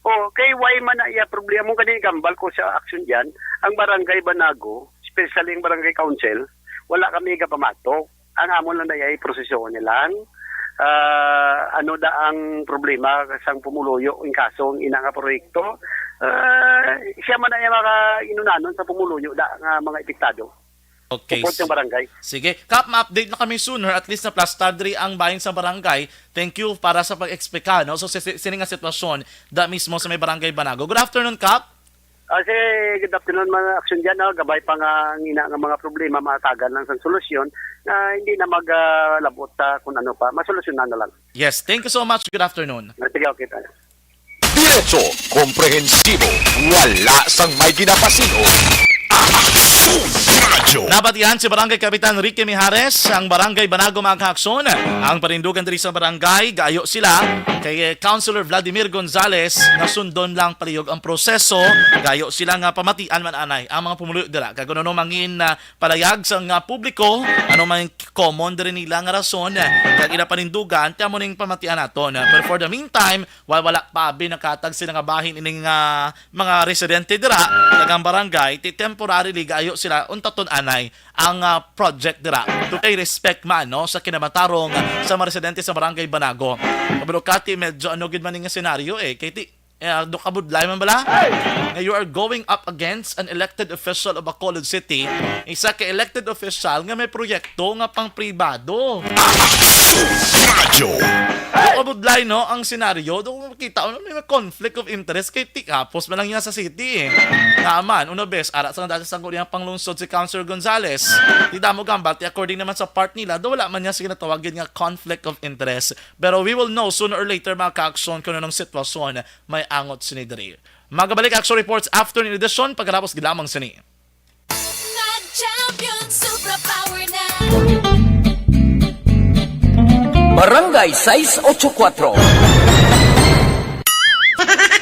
Oh, kay why man na iya problema mo gani gambal ko sa action diyan, ang barangay Banago, especially ang barangay council, wala kami gapamatok. Ang amon lang na iya proseso nilang, ah, ano da ang problema sang pumuluyo, in kaso ang ina nga proyekto, ah, siya man na iya maka inunanon sa pumuluyo da nga mga epektado. Okay. Support sang barangay. Sige. Kap, ma-update na kami sooner. At least na-plaster diri ang bahin sa barangay. Thank you para sa pag-explika, no? So, si, si, sini nga sitwasyon da mismo sa may barangay Banago. Good afternoon, Kap. Ah, si, good afternoon, mga aksyon dyan, no? Gabay pa nga ang ina nga mga problema, matagan lang sa solusyon na hindi na mag, ah, labot sa kung ano pa. Masolusyonan na lang. Yes, thank you so much. Good afternoon. Ah, sige, okay tayo. Diretso, komprehensibo, wala sang may ginapasin-o. Aksyon Radyo. Nabatian si Barangay Kapitan Ricky Mijares, ang Barangay Banago, mga kaaksyon. Ang panindugan diri sa barangay, gayo sila kay Councilor Vladimir Gonzales nga sundon lang palihog ang proseso. Gayo sila nga pamatian man anay ang mga pumuluyo dira. Kag ano mangin, ah, palayag sa nga publiko, ano man common diri nila nga rason, kag ila panindugan, ti amo ning pamatian naton. Pero for the meantime, while wala pa abi nakatag sila nga bahin ining, ah, mga residente dira, kag ang barangay, ti temporarily gayo sila untaton anay ang, ah, project dira. To pay respect man, no, sa kinamatarong sa mga residente sa Barangay Banago. Kabalo ka, ti medyo ano gid man nga senaryo, eh, kay ti, eh, do kabudlay man bala? Nga you are going up against an elected official of Bacolod City, isa ka elected official nga may proyekto nga pang pribado. Radyo. Do kabudlay, no, ang senaryo. Do kita, ano, may conflict of interest kay ti, kapos man lang niya sa city, eh. Naman, una bes, ara sa dati sa niyang panglungsod si Councilor Gonzales. Ti damo gambal, ti according naman sa part nila, do wala man niya sa ginatawag nga conflict of interest. Pero we will know sooner or later, mga kaaksyon, kung anong sitwasyon may angot sini diri. Magabalik Aksyon Reports afternoon edition pagkatapos gid lamang sini. Nag-champion, superpower na. Barangay sais ocho kuatro.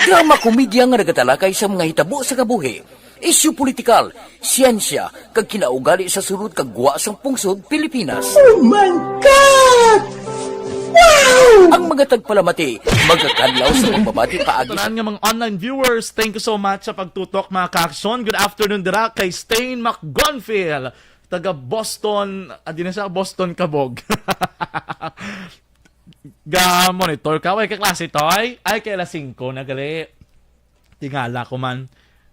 Drama komedya nga nagatalakay sa mga hitabo sa kabuhi, isyu politikal, siyensya, kag kinaugali sa sulod kag gwa sang pungsod Pilipinas. Oh my God! Wow! Ang mga tagpalamati magakadlaw sa pagbabati paagi sa Tanan nga mga online viewers, thank you so much sa pagtutok, mga kaaksyon. Good afternoon dira kay Stain McGonfield, taga Boston, ah, di na siya Boston, Kabog. Ga monitor ka, way ka klase, Toy? Ay, kay alas singko na gali. Tingala ko man.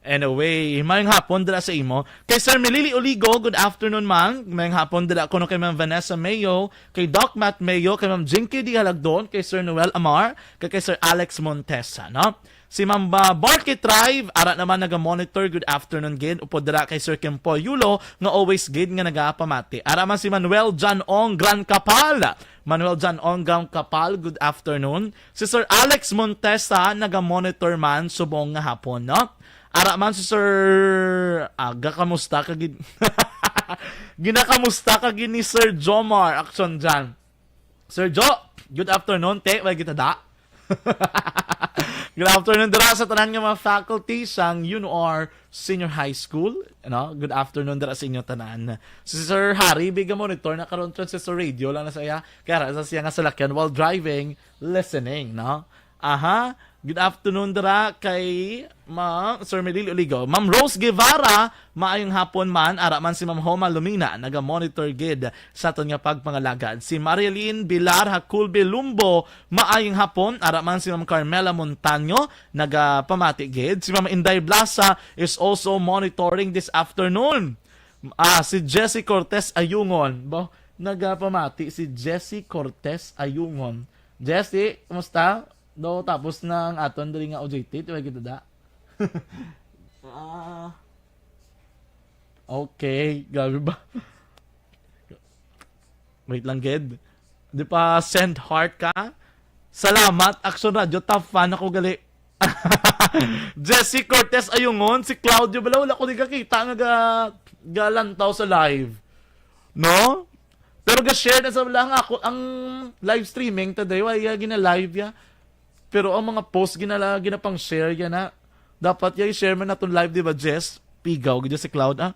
Anyway, mayong hapon dira sa imo. Kay Sir Melili Oligo, good afternoon, ma'am. Mayong hapon dira kuno kay Ma'am Vanessa Mayo, kay Doc Matt Mayo, kay Ma'am Jinky D Halagdon, kay Sir Noel Amar, kay, kay Sir Alex Montesa, no? Si Ma'am, ah, Barky Tribe, ara naman naga-monitor, good afternoon gid. Upod dira kay Sir Kimpoy Yulo, nga always gid nga nagapamati. Ara man si Manuel John Ong Gran Kapal. Manuel John Ong Gran Kapal, good afternoon. Si Sir Alex Montesa, naga-monitor man subong nga hapon, no? Ara man si Sir, aga, kamusta ka gid? Ginakamusta ka gid ni Sir Jomar Action dyan. Sir Jo, good afternoon, te. Way kita da. Good afternoon dira sa tanan nga mga faculty sang U N R Senior High School, no? Good afternoon dira sa inyo tanan. Si Sir Harry, biga monitor na karon, transistor radio lang na sa iya. Kaya ra sa siya nga salakyan while driving, listening, no? Aha. Good afternoon dira kay Ma-, Sir Melil Oligo. Ma'am Rose Guevara, maayong hapon man. Ara man si Ma'am Homa Lumina, naga-monitor gid sa aton nga pagpangalagad. Si Marilyn Bilar Hakulbe Lumbo, maayong hapon. Ara man si Ma'am Carmela Montaño, nagapamati gid. Si Ma'am Inday Blasa is also monitoring this afternoon. Ah, si Jesse Cortez Ayungon. Bo, nagapamati si Jesse Cortez Ayungon. Jesse, kumusta? Do, tapos na ang aton diri nga O J T, tiwag kita da. Ah. Okay, grabe ba? Wait lang, gid. Di pa send heart ka? Salamat, Action Radio, top fan ako gali. Jesse Cortez Ayungon, si Claudio bala, wala ko di kakita nga ga, galantaw sa live. No? Pero ga-share na sa lang ako ang live streaming today. Wala ya gina-live ya. Pero ang mga post ginala, ginapang-share ya na. Dapat ya i-share man naton live, di ba, Jess? Pigaw, gid si Cloud, ah.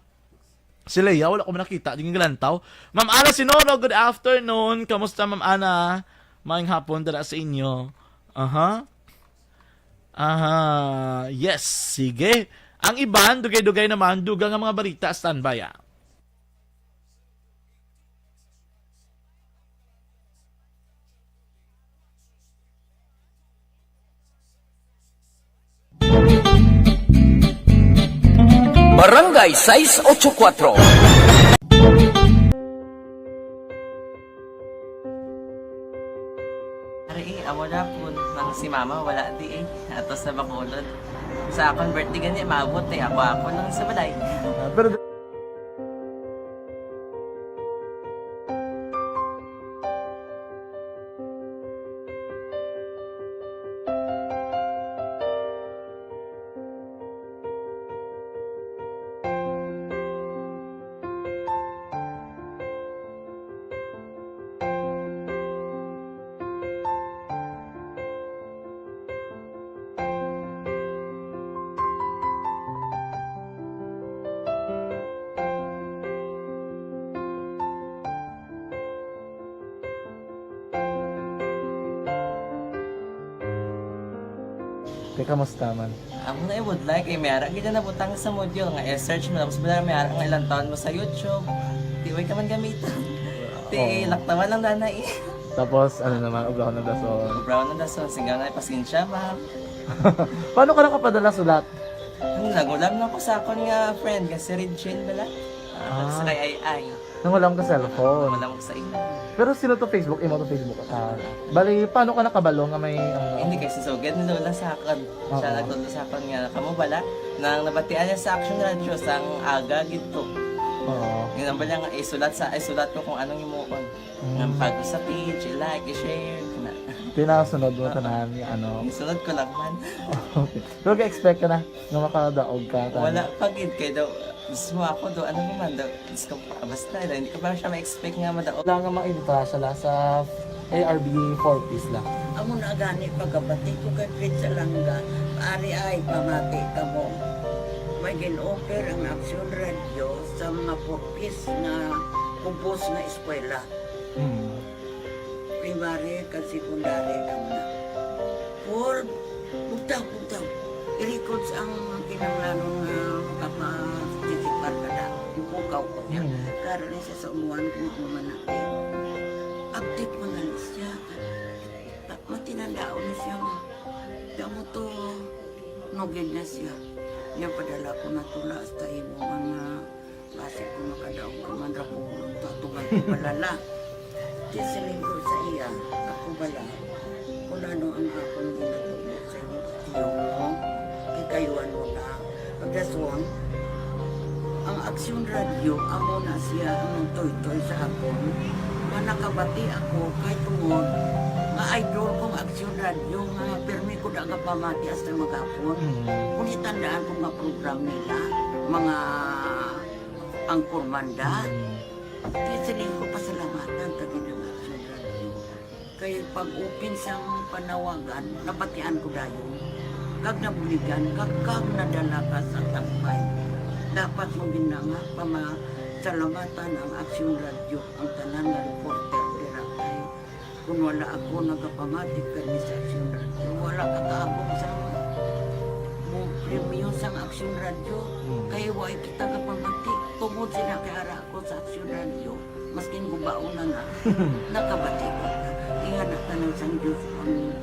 Si Leia, wala ko man nakita, di galantaw. Ma'am Ana Sinoro, good afternoon. Kamusta, Ma'am Ana? Maayong hapon dala sa inyo. Aha. Aha. Yes, sige. Ang iban, dugay-dugay naman, dugang nga mga balita, standby, ah. Barangay sais ocho kuatro. Ari, eh, amo na po. Nang si mama, wala di eh. Ato sa Bacolod. Sa akon birthday gani, maabot eh. Ako, ako lang sa balay. Ah, pero Kay kamusta man? Amo na, I would like, eh, may ara gid na nabutang sa module nga i-search mo, tapos wala, may ara nga ilang taon mo sa YouTube. Di, way ka man gamitan. Di, Oo. Laktawan lang dana eh. Tapos, ano naman, ubraw ng dason. Ubraw ng dason, singgaw na, pasensya, ma'am. Paano ka nakapadala sulat? Ano, nag-ulam lang ko sa akon nga friend, nga si Regine bala. Ah, Ah. Sa kay Ay Ay. Nangulam ka cellphone. Nangulam ko sa imo. Pero sino to Facebook? Imo to Facebook account? Bali, paano ka nakabalo nga may, ano? Hindi, kay si Sugad nagdula sa akon. Siya Oo. Nagdula sa akon nga, kamo bala, nang nabatian niya sa Action Radio, sang aga gid to. Oo. Yun ang bala nga, isulat sa, isulat ko kung anong imuon. Mm. Nga pag sa page, i-like, i-share, na. Pinasunod mo Oo. Tanan, ano? Isunod ko lang man. Okay. Pero ga-expect ka na nga makadaog ka, tanan? Wala pa gid, kay daw, mismo ako do, ano naman daw, Diyos ko, basta, hindi ko pa siya ma-expect nga madaog. Wala nga maintra siya la sa A R B four Ps la. Amo na gani pagkabati ko kay Fred Salanga, ari ay pamati kamo. May gin-offer ang Action Radio sa mga four Ps nga kubos nga eskwela. Hmm. Primary kag secondary lang na. Paul, bugtaw, bugtaw. I-records ang kinahanglanon nga makapa-, participar ka na. Ipukaw ko niya. Mm. Karon ni siya sa umuan kung ako man na. Update mo na ni siya. Ta-, matinandaon ni siya nga. Kaya mo to, nugid na siya. Niya padala ko na tula hasta imo mga Basi kung makadaog ka man ra ko, tatugan ko balala. Di siling ko sa iya, ako bala, kung ano ang akong ginatubo sa imo, tiyo mo, kikayuan mo na. Pagdason, ang Aksyon Radyo, amo na siya ang nagtoytoy sa akon. Nga nakabati ako kay tungod nga idol kong Aksyon Radyo nga pirmi ko da nga pamati hasta maghapon. Mm. Kung itandaan ko nga program nila, mga Ang Kurmanda. Mm. Di siling ko pasalamatan ka gid ang Action Radio. Kay pag-open sang panawagan, nabatian ko dayon. Kag nabuligan, kag, kag nadala ka sa tambay. Dapat mo gid na nga pamasalamatan ang Action Radio, ang tanan nga reporter dira kay Kung wala ako nagapamati kay Miss Action Radio, wala ka kaabot sa mo premyo sang Action Radio. Hmm. Kay wa kita gapamati. Tungod sila kay ara ako sa Action Radio, maskin gubaon na na, nakabati ko. Ingana tanan sang Diyos ang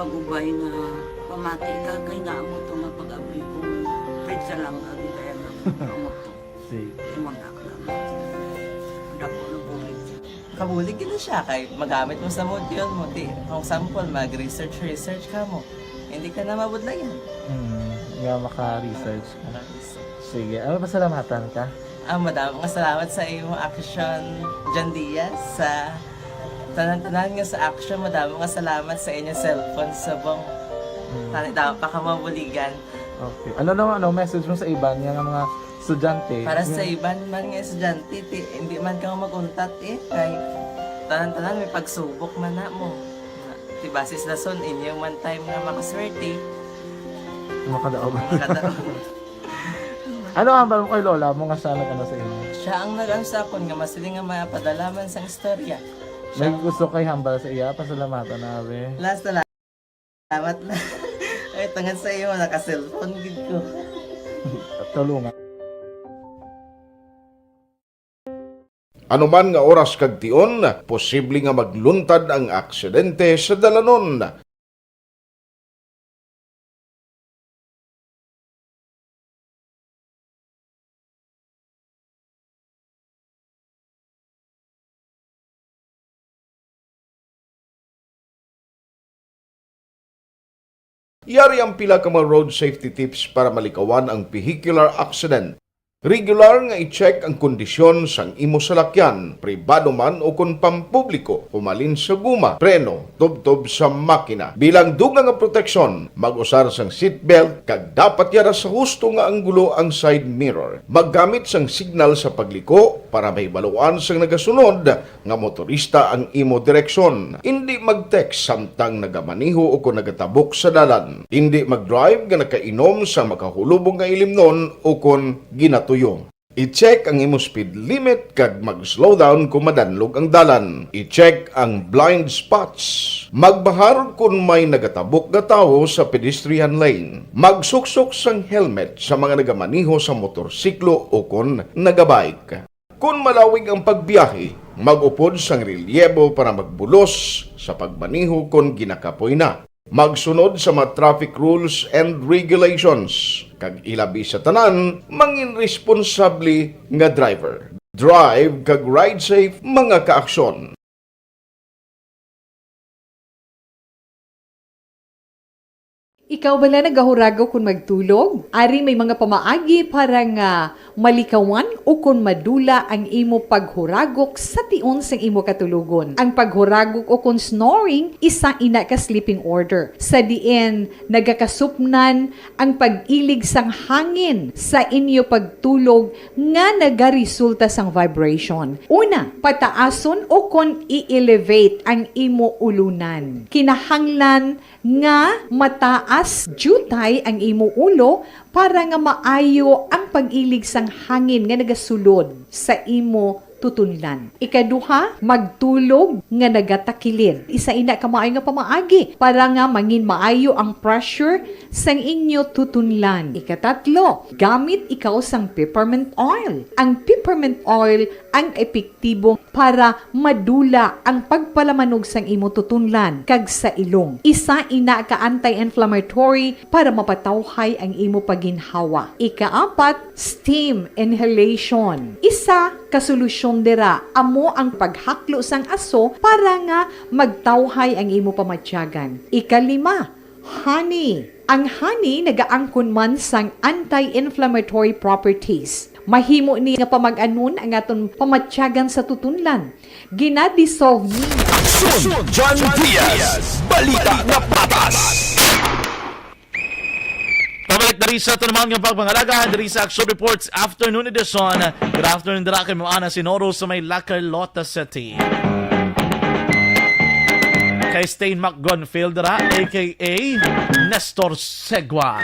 pag-ubay nga pamati ka kay nga amo to nga pag-abli ko. Pwede sa lang agi kaya nga amo to. Sige. Imo na ka. Dako na bulig. Kabulig gid na siya kay magamit mo sa module mo. Di, kung sample, mag-research, research ka mo. Hindi ka na mabudlayan. Hmm, nga maka-research ka. Maka-research. Sige, ano, pasalamatan ka? Ah, madamo nga salamat sa imo action, John Diaz. Sa tanan-tanan nga sa action, madamo nga salamat sa inyo cellphone subong. Mm. Tani daw pa ka mabuligan. Okay. Ano naman, ano, message mo sa iban nga mga estudyante? Para sa Yung iban man nga estudyante, ti, hindi man ka mag-untat eh. Kay tanan-tanan may pagsubok man na mo. Ti basis na son, inyo man time nga makaswerte. Makadaog. Makadaog. Ano ang hambal mo kay lola mo nga siya nag-ano sa imo? Siya ang nag-ano sa akon nga masiling nga mapadala man sang istorya. May Siya gusto kay hambal sa iya, pasalamatan na, abi. Last na lang. Salamat na. Ay, tungod sa iyo, naka-cellphone gid ko. Tulungan. Anuman nga oras kag tion, posible nga magluntad ang aksidente sa dalanon. Yari ang pila ka mga road safety tips para malikawan ang vehicular accident. Regular nga i-check ang kondisyon sang imo salakyan, pribado man o kon pampubliko, humalin sa guma, preno, tubtob sa makina. Bilang dugang nga proteksyon, mag-usar sang seatbelt kag dapat yara sa husto nga anggulo ang side mirror. Maggamit sang signal sa pagliko para mahibaluan sang nagasunod nga motorista ang imo direksyon. Indi mag-text samtang nagamaneho o kon nagatabok sa dalan. Indi mag-drive nga nakainom sa makahulubong nga ilimnon o kon ginatuyo. I-check ang imo speed limit kag mag-slow down kon madanlog ang dalan. I-check ang blind spots. Magbahar kon may nagatabok nga tawo sa pedestrian lane. Magsuksok sang helmet sa mga nagamaneho sa motorsiklo o kon nagabike. Kon malawig ang pagbiyahe, mag-upod sang relyebo para magbulos sa pagmaneho kon ginakapoy na. Magsunod sa mga traffic rules and regulations, kag ilabi sa tanan, mangin responsable nga driver. Drive kag ride safe, mga kaaksyon. Ikaw bala nagahuragok kon magtulog? Ari may mga pamaagi para nga malikawan o kon madula ang imo paghuragok sa tion sang imo katulogon. Ang paghuragok o kon snoring, isa ina ka sleeping order, sa diin nagakasupnan ang pag-ilig sang hangin sa inyo pagtulog nga nagaresulta sang vibration. Una, pataason o kon i-elevate ang imo ulunan. Kinahanglan nga mataas diutay ang imo ulo para nga maayo ang pag-ilig sang hangin nga nagasulod sa imo tutunlan. Ikaduha, magtulog nga nagatakilid. Isa ina ka maayo nga pamaagi para nga mangin maayo ang pressure sang inyo tutunlan. Ikatatlo, gamit ikaw sang peppermint oil. Ang peppermint oil ang epektibo para madula ang pagpalamanog sang imo tutunlan kag sa ilong. Isa ina ka anti-inflammatory para mapatawhay ang imo pagginhawa. Ikaapat, steam inhalation. Isa ka solusyon dira amo ang paghaklo sang aso para nga magtawhay ang imo pamatyagan. Ikalima, honey. Ang honey nagaangkon man sang anti-inflammatory properties. Mahimo ni nga pamag-anon ang aton pamatyagan sa tutunlan. Gina-dissolve ni Aksyon, John Diaz. Balita na patas. Pabalik na rin sa ito naman nga pagpangalaga diri sa Action Reports Afternoon Edition. Good afternoon, dira kay Moana Sinoro sa may La Carlota City. Kay Stain McGonfield dira, A K A Nestor Segua.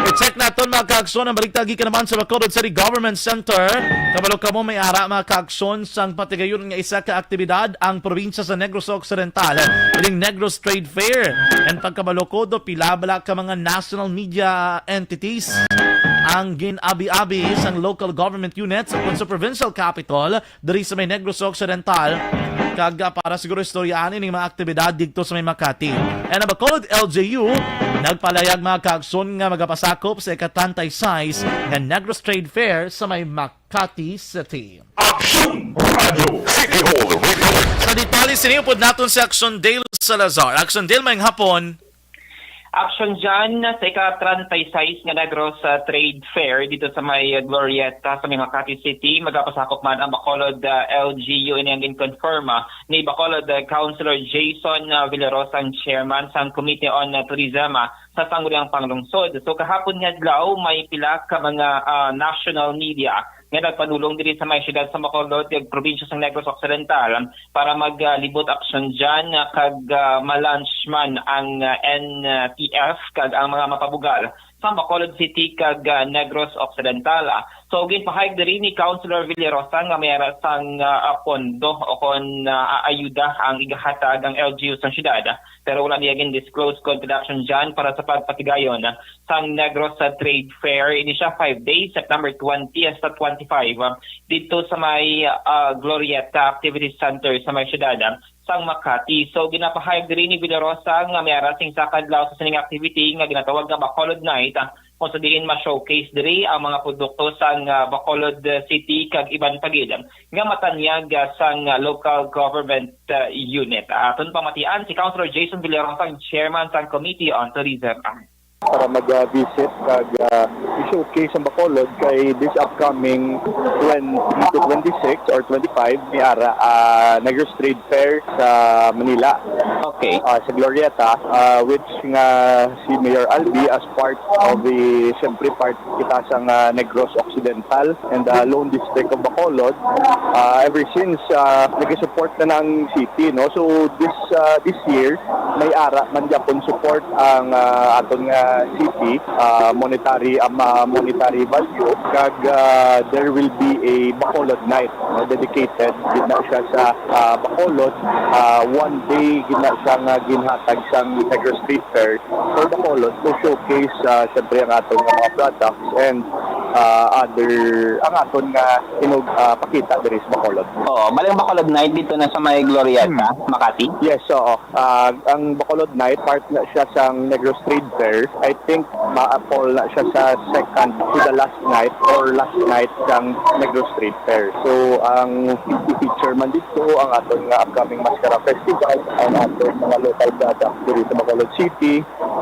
I-check naton, mga kaagsoon, ang balita gikan naman sa Bacolod City Government Center. Kabalo kamo, may ara, mga kaagsoon, sang patigayon nga isa ka aktibidad ang probinsya sa Negros Occidental, ining Negros Trade Fair. And pagkabalo ko do, pila bala ka mga national media entities ang gin-abi-abi sang local government units ukon sa provincial capital diri sa may Negros Occidental, kag, ah, para siguro istoryaan ining mga aktibidad didto sa may Makati. And ang Bacolod L G U nagpalayag, mga kaagsoon, nga magapasakop sa ika-treinta y seis nga Negros Trade Fair sa may Makati City. Action Radio City Hall Report. Sa detalye sini, upod naton si Action Dale Salazar. Action Dale, maayong hapon. Action dyan sa ika-treinta y seis nga Negros, ah, Trade Fair dito sa may, ah, Glorieta sa may Makati City. Magapasakop man ang Bacolod, ah, L G U. Ini ang ginkonfirma ni Bacolod, ah, Councilor Jason, ah, Villarosa, ang chairman sang Committee on, ah, Tourism, ah, sa Sangguniang Panglungsod. So, kahapon nga adlaw, may pila ka mga, ah, national media nga nagpadulong diri sa may siyudad sa Bacolod kag probinsya sa Negros Occidental para maglibot aksyon dyan, ah, kag, ah, ma-launch man ang, ah, N T F kag ang mga mapabugal sa Bacolod City kag, ah, Negros Occidental. So, ginpahayag diri ni Councilor Villarosa nga may ara sang, ah, pondo o kon, ah, ayuda ang igahatag ang L G U sa siyudad, pero wala niya gin-disclose kon kada aksyon dyan para sa pagpatigayon sang Negros, ah, Trade Fair. Ini siya five days, September twenty hasta twenty-five, ah, dito sa may, ah, Glorieta Activity Center sa may siyudad, ah, sang Makati. So, ginapahayag diri ni Villarosa nga may ara sing sa kadlaw sa sining activity nga ginatawag nga Bacolod Night, ah, kung sa diin ma-showcase diri ang mga produkto sang, ah, Bacolod City kag iban pa gid nga matanyag, ah, sang, ah, local government, ah, unit. Aton pamatian si Councilor Jason Villarosa, ang chairman sang Committee on Tourism. Para mag-visit kag, ah, i-showcase ang Bacolod kay this upcoming twenty to twenty-six or twenty-five may ara, ah, Negros Trade Fair sa Manila. Okay. Ah, sa Glorieta, ah, which nga si Mayor Albi as part of the, siyempre part kita sa nga Negros Occidental and, ah, Lone District of Bacolod. Ah, ever since, ah, nag-support na ng city, no? So this, ah, this year, may ara man gyapon support ang, ah, aton nga city, ah, monetary, um, ah, monetary value, kag, ah, there will be a Bacolod Night, no? Dedicated gid na siya sa, ah, Bacolod. Ah, one day gid na siya nga ginhatag sang Negros Trade Fair for Bacolod to showcase, ah, siyempre ang aton nga mga products and, ah, other, ang aton nga hinog, ah, pakita diri sa Bacolod. Oo, bali ang Bacolod Night dito na sa may Glorieta, Hmm. Makati? Yes, oo. Ah, ang Bacolod Night, part na siya sa Negros Trade Fair. I think ma-fall na siya sa second to the last night or last night sang Negros Trade Fair. So, ang feature man dito, ang aton nga upcoming Mascara Festival, ang aton mga local products diri sa Bacolod City,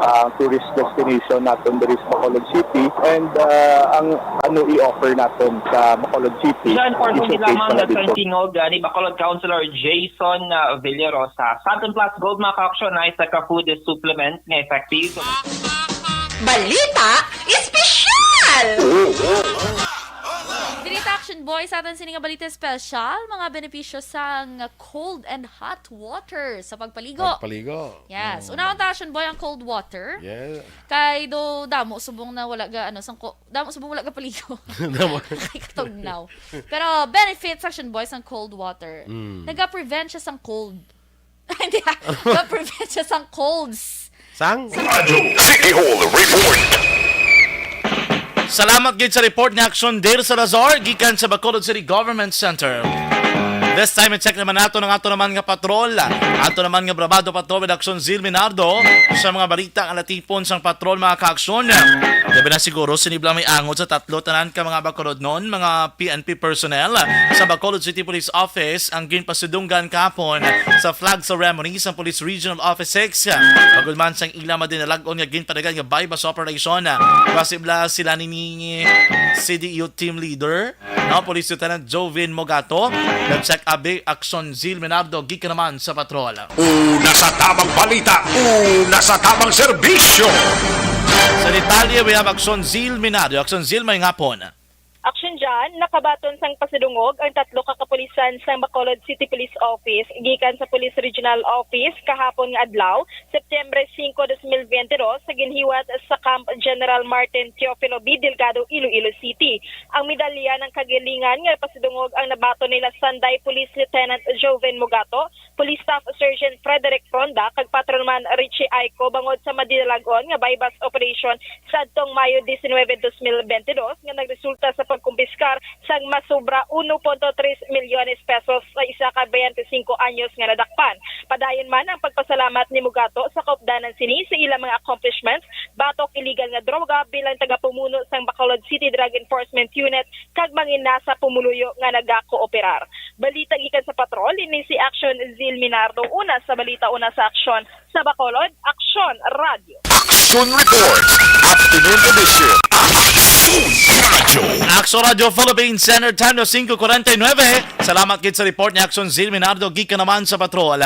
ang tourist destination naton diri sa Bacolod City, and, ah, ang ano i-offer naton sa Bacolod City, Siya ang portion i-showcase lamang na nga dito. Sa tingog, ah, ni Bacolod Councilor Jason, ah, Villarosa. Santon Plus Gold, mga ka-aksyon, ay isa ka food supplement nga effective. Balita Espesyal! Diri ta, Action Boy, sa aton sini nga balita espesyal, mga benepisyo sang cold and hot water sa pagpaligo. Pagpaligo. Yes. Mm. Unahon ta, Action Boy, ang cold water. Yeah. Kay do damo subong na wala ga, ano, sang ko-, damo subong wala ga paligo. Damo. Kay katugnaw. Pero benefits, Action Boy, sang cold water. Mm. Naga-prevent siya sang cold. Hindi, ah. Naga-prevent siya sang colds. Sang? Radyo City Hall Report. Salamat gid sa report ni Action Dir Salazar gikan sa Bacolod City Government Center. This time, i-check naman nato ang ato naman nga patrol. Ato naman nga Brabado Patrol with Action Zil Minardo sa mga balita nga natipon sang patrol, mga ka-aksyon. Labi na siguro, sinibla may angot sa tatlo tanan ka mga Bacolodnon, mga P N P personnel sa Bacolod City Police Office ang ginpasidunggan kahapon sa flag ceremony sa Police Regional Office six. Pagulman sang ila madinalag-on nga ginpadagan nga buy-bust operation, pasibla sila ni C D E O team leader, no, Police Lieutenant Jovin Mogato. Nag-check abi, Action Zil Minardo, gikan naman sa patrol. Una sa tamang balita, una sa tamang serbisyo. Sa detalye, we have Action Zil Minardo. Action Zil, may ngapon. Action dyan, nakabaton sang pasidungog ang tatlo ka kapulisan sang Bacolod City Police Office gikan sa Police Regional Office kahapon nga adlaw, September singko, dos mil bente dos, sa ginhiwat sa Camp General Martin Teofilo B. Delgado, Iloilo City. Ang medalya ng kagalingan nga pasidungog ang nabaton nila Sanday Police Lieutenant Joven Mogato, Police Staff Sergeant Frederick Fronda, kag Patrolman Richie Aico bangod sa madinalag-on nga buy-bust operation sadtong Mayo diecinuebe, dos mil bente dos, nga nagresulta sa pagkumpiskar sang masobra uno punto tres milyones pesos sa isa ka bente singko anyos nga nadakpan. Padayon man ang pagpasalamat ni Mugato sa kaupdanan sini sa ilang mga accomplishments batok illegal nga droga bilang tagapamuno sang Bacolod City Drug Enforcement Unit kag manginasa pumuluyo nga nagakooperar. Balita gikan sa patrol, ini si Action Zil Minardo. Una sa balita, una sa aksyon. Sa Bacolod, Aksyon Radio. Action Aksyon Report, Afternoon Edition. Aksyon Radio. Aksyon Radio Philippines Standard Time, alas singko kuwarenta y nuebe. Salamat gid sa report ni Aksyon Zil Minardo, gikan naman sa patrol.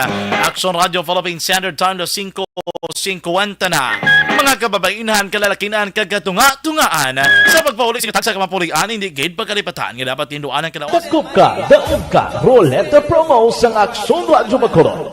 Aksyon Radio Philippines Standard Time, alas singko singkwenta na. Mga kababainhan, kalalakinan, kag katunga-tungaan, sa pagpauli sa tagsa ka mapulian, hindi gid pagkalipatan nga dapat tinduan ang kalawas. Dakop ka, daog ka, Roleta Promo sang Aksyon Radio Bacolod.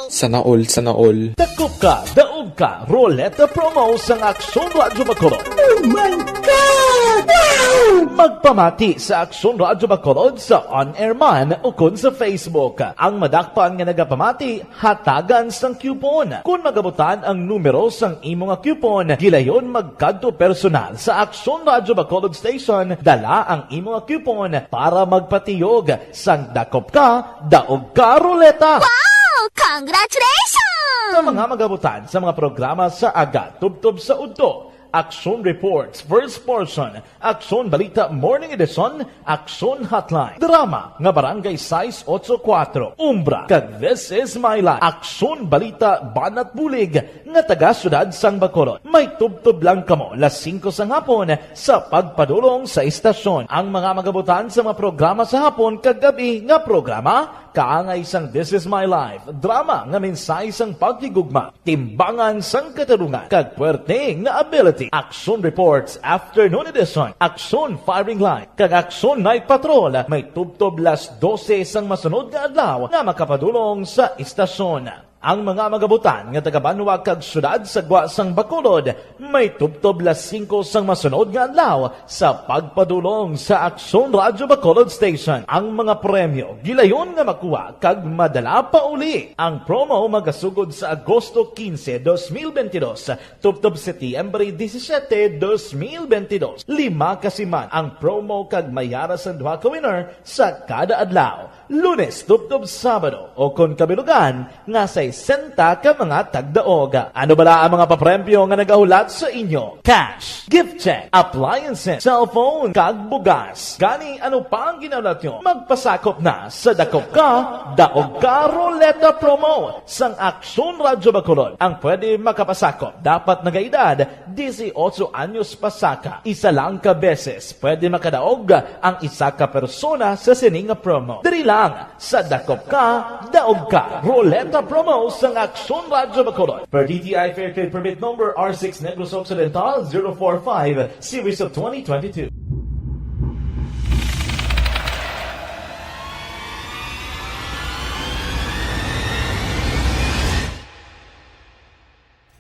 Sana all, sana all. Dakop ka, daog ka, Roleta Promo sang Aksyon Radio Bacolod. Oh my God! Wow! Magpamati sa Aksyon Radio Bacolod sa on-air man ukon sa Facebook. Ang madakpan nga nagapamati, hatagan sang coupon. Kon magabutan ang numero sang imo nga coupon, gilayon magkadto personal sa Aksyon Radio Bacolod Station, dala ang imo nga coupon para magpatiyog sang dakop ka, daog ka, Roleta. Wow! Congratulations! Sa mga magabutan sa mga programa sa aga tubtob sa udto, Aksyon Reports, First Portion, Aksyon Balita Morning Edition, Aksyon Hotline, drama nga Barangay sais ocho kuwatro, Umbra, kag This Is My Life, Aksyon Balita Banat Bulig nga taga Siyudad sang Bacolod. May tubtob lang kamo las singko sang hapon sa pagpadulong sa istasyon. Ang mga magabutan sa mga programa sa hapon kag gab-i nga programa, kaangay sang This Is My Life, drama nga mensahe sang paghigugma, timbangan sang katarungan, kag puwerte nga ability. Aksyon Reports Afternoon Edition, Aksyon Firing Line, kag Aksyon Night Patrol may tubtob las dose sang masunod nga adlaw nga makapadulong sa istasyon. Ang mga magabutan nga taga-banwa kag siyudad sa gwa sang Bacolod may tubtob las singko sang masunod nga adlaw sa pagpadulong sa Aksyon Radyo Bacolod Station. Ang mga premyo gilayon nga makuha kag madala pauli. Ang promo magasugod sa Agosto quince, dos mil veintidós, tubtob Setyembre disisiete, dos mil veintidós. Lima ka siman ang promo kag may ara sang duha ka winner sa kada adlaw, Lunes tubtob Sabado, o kon kabilugan nga sesenta ka mga tagdaog. Ano bala ang mga papremyo nga nagahulat sa inyo? Cash, gift check, appliances, cellphone, kag bugas. Gani, ano pa ang ginahulat nyo? Magpasakop na sa Dakop Ka, Daog Ka Roleta Promo sang Aksyon Radyo Bacolod. Ang pwede makapasakop dapat nagaedad disiotso anyos pasaka. Isa lang ka beses pwede makadaog ang isa ka persona sa sini nga promo. Diri lang sa Dakop Ka, Daog Ka Roleta Promo sang Aksyon Radyo Bacolod. Per D T I Fair Trade Permit Number R six Negros Occidental zero four five, Series of twenty twenty-two.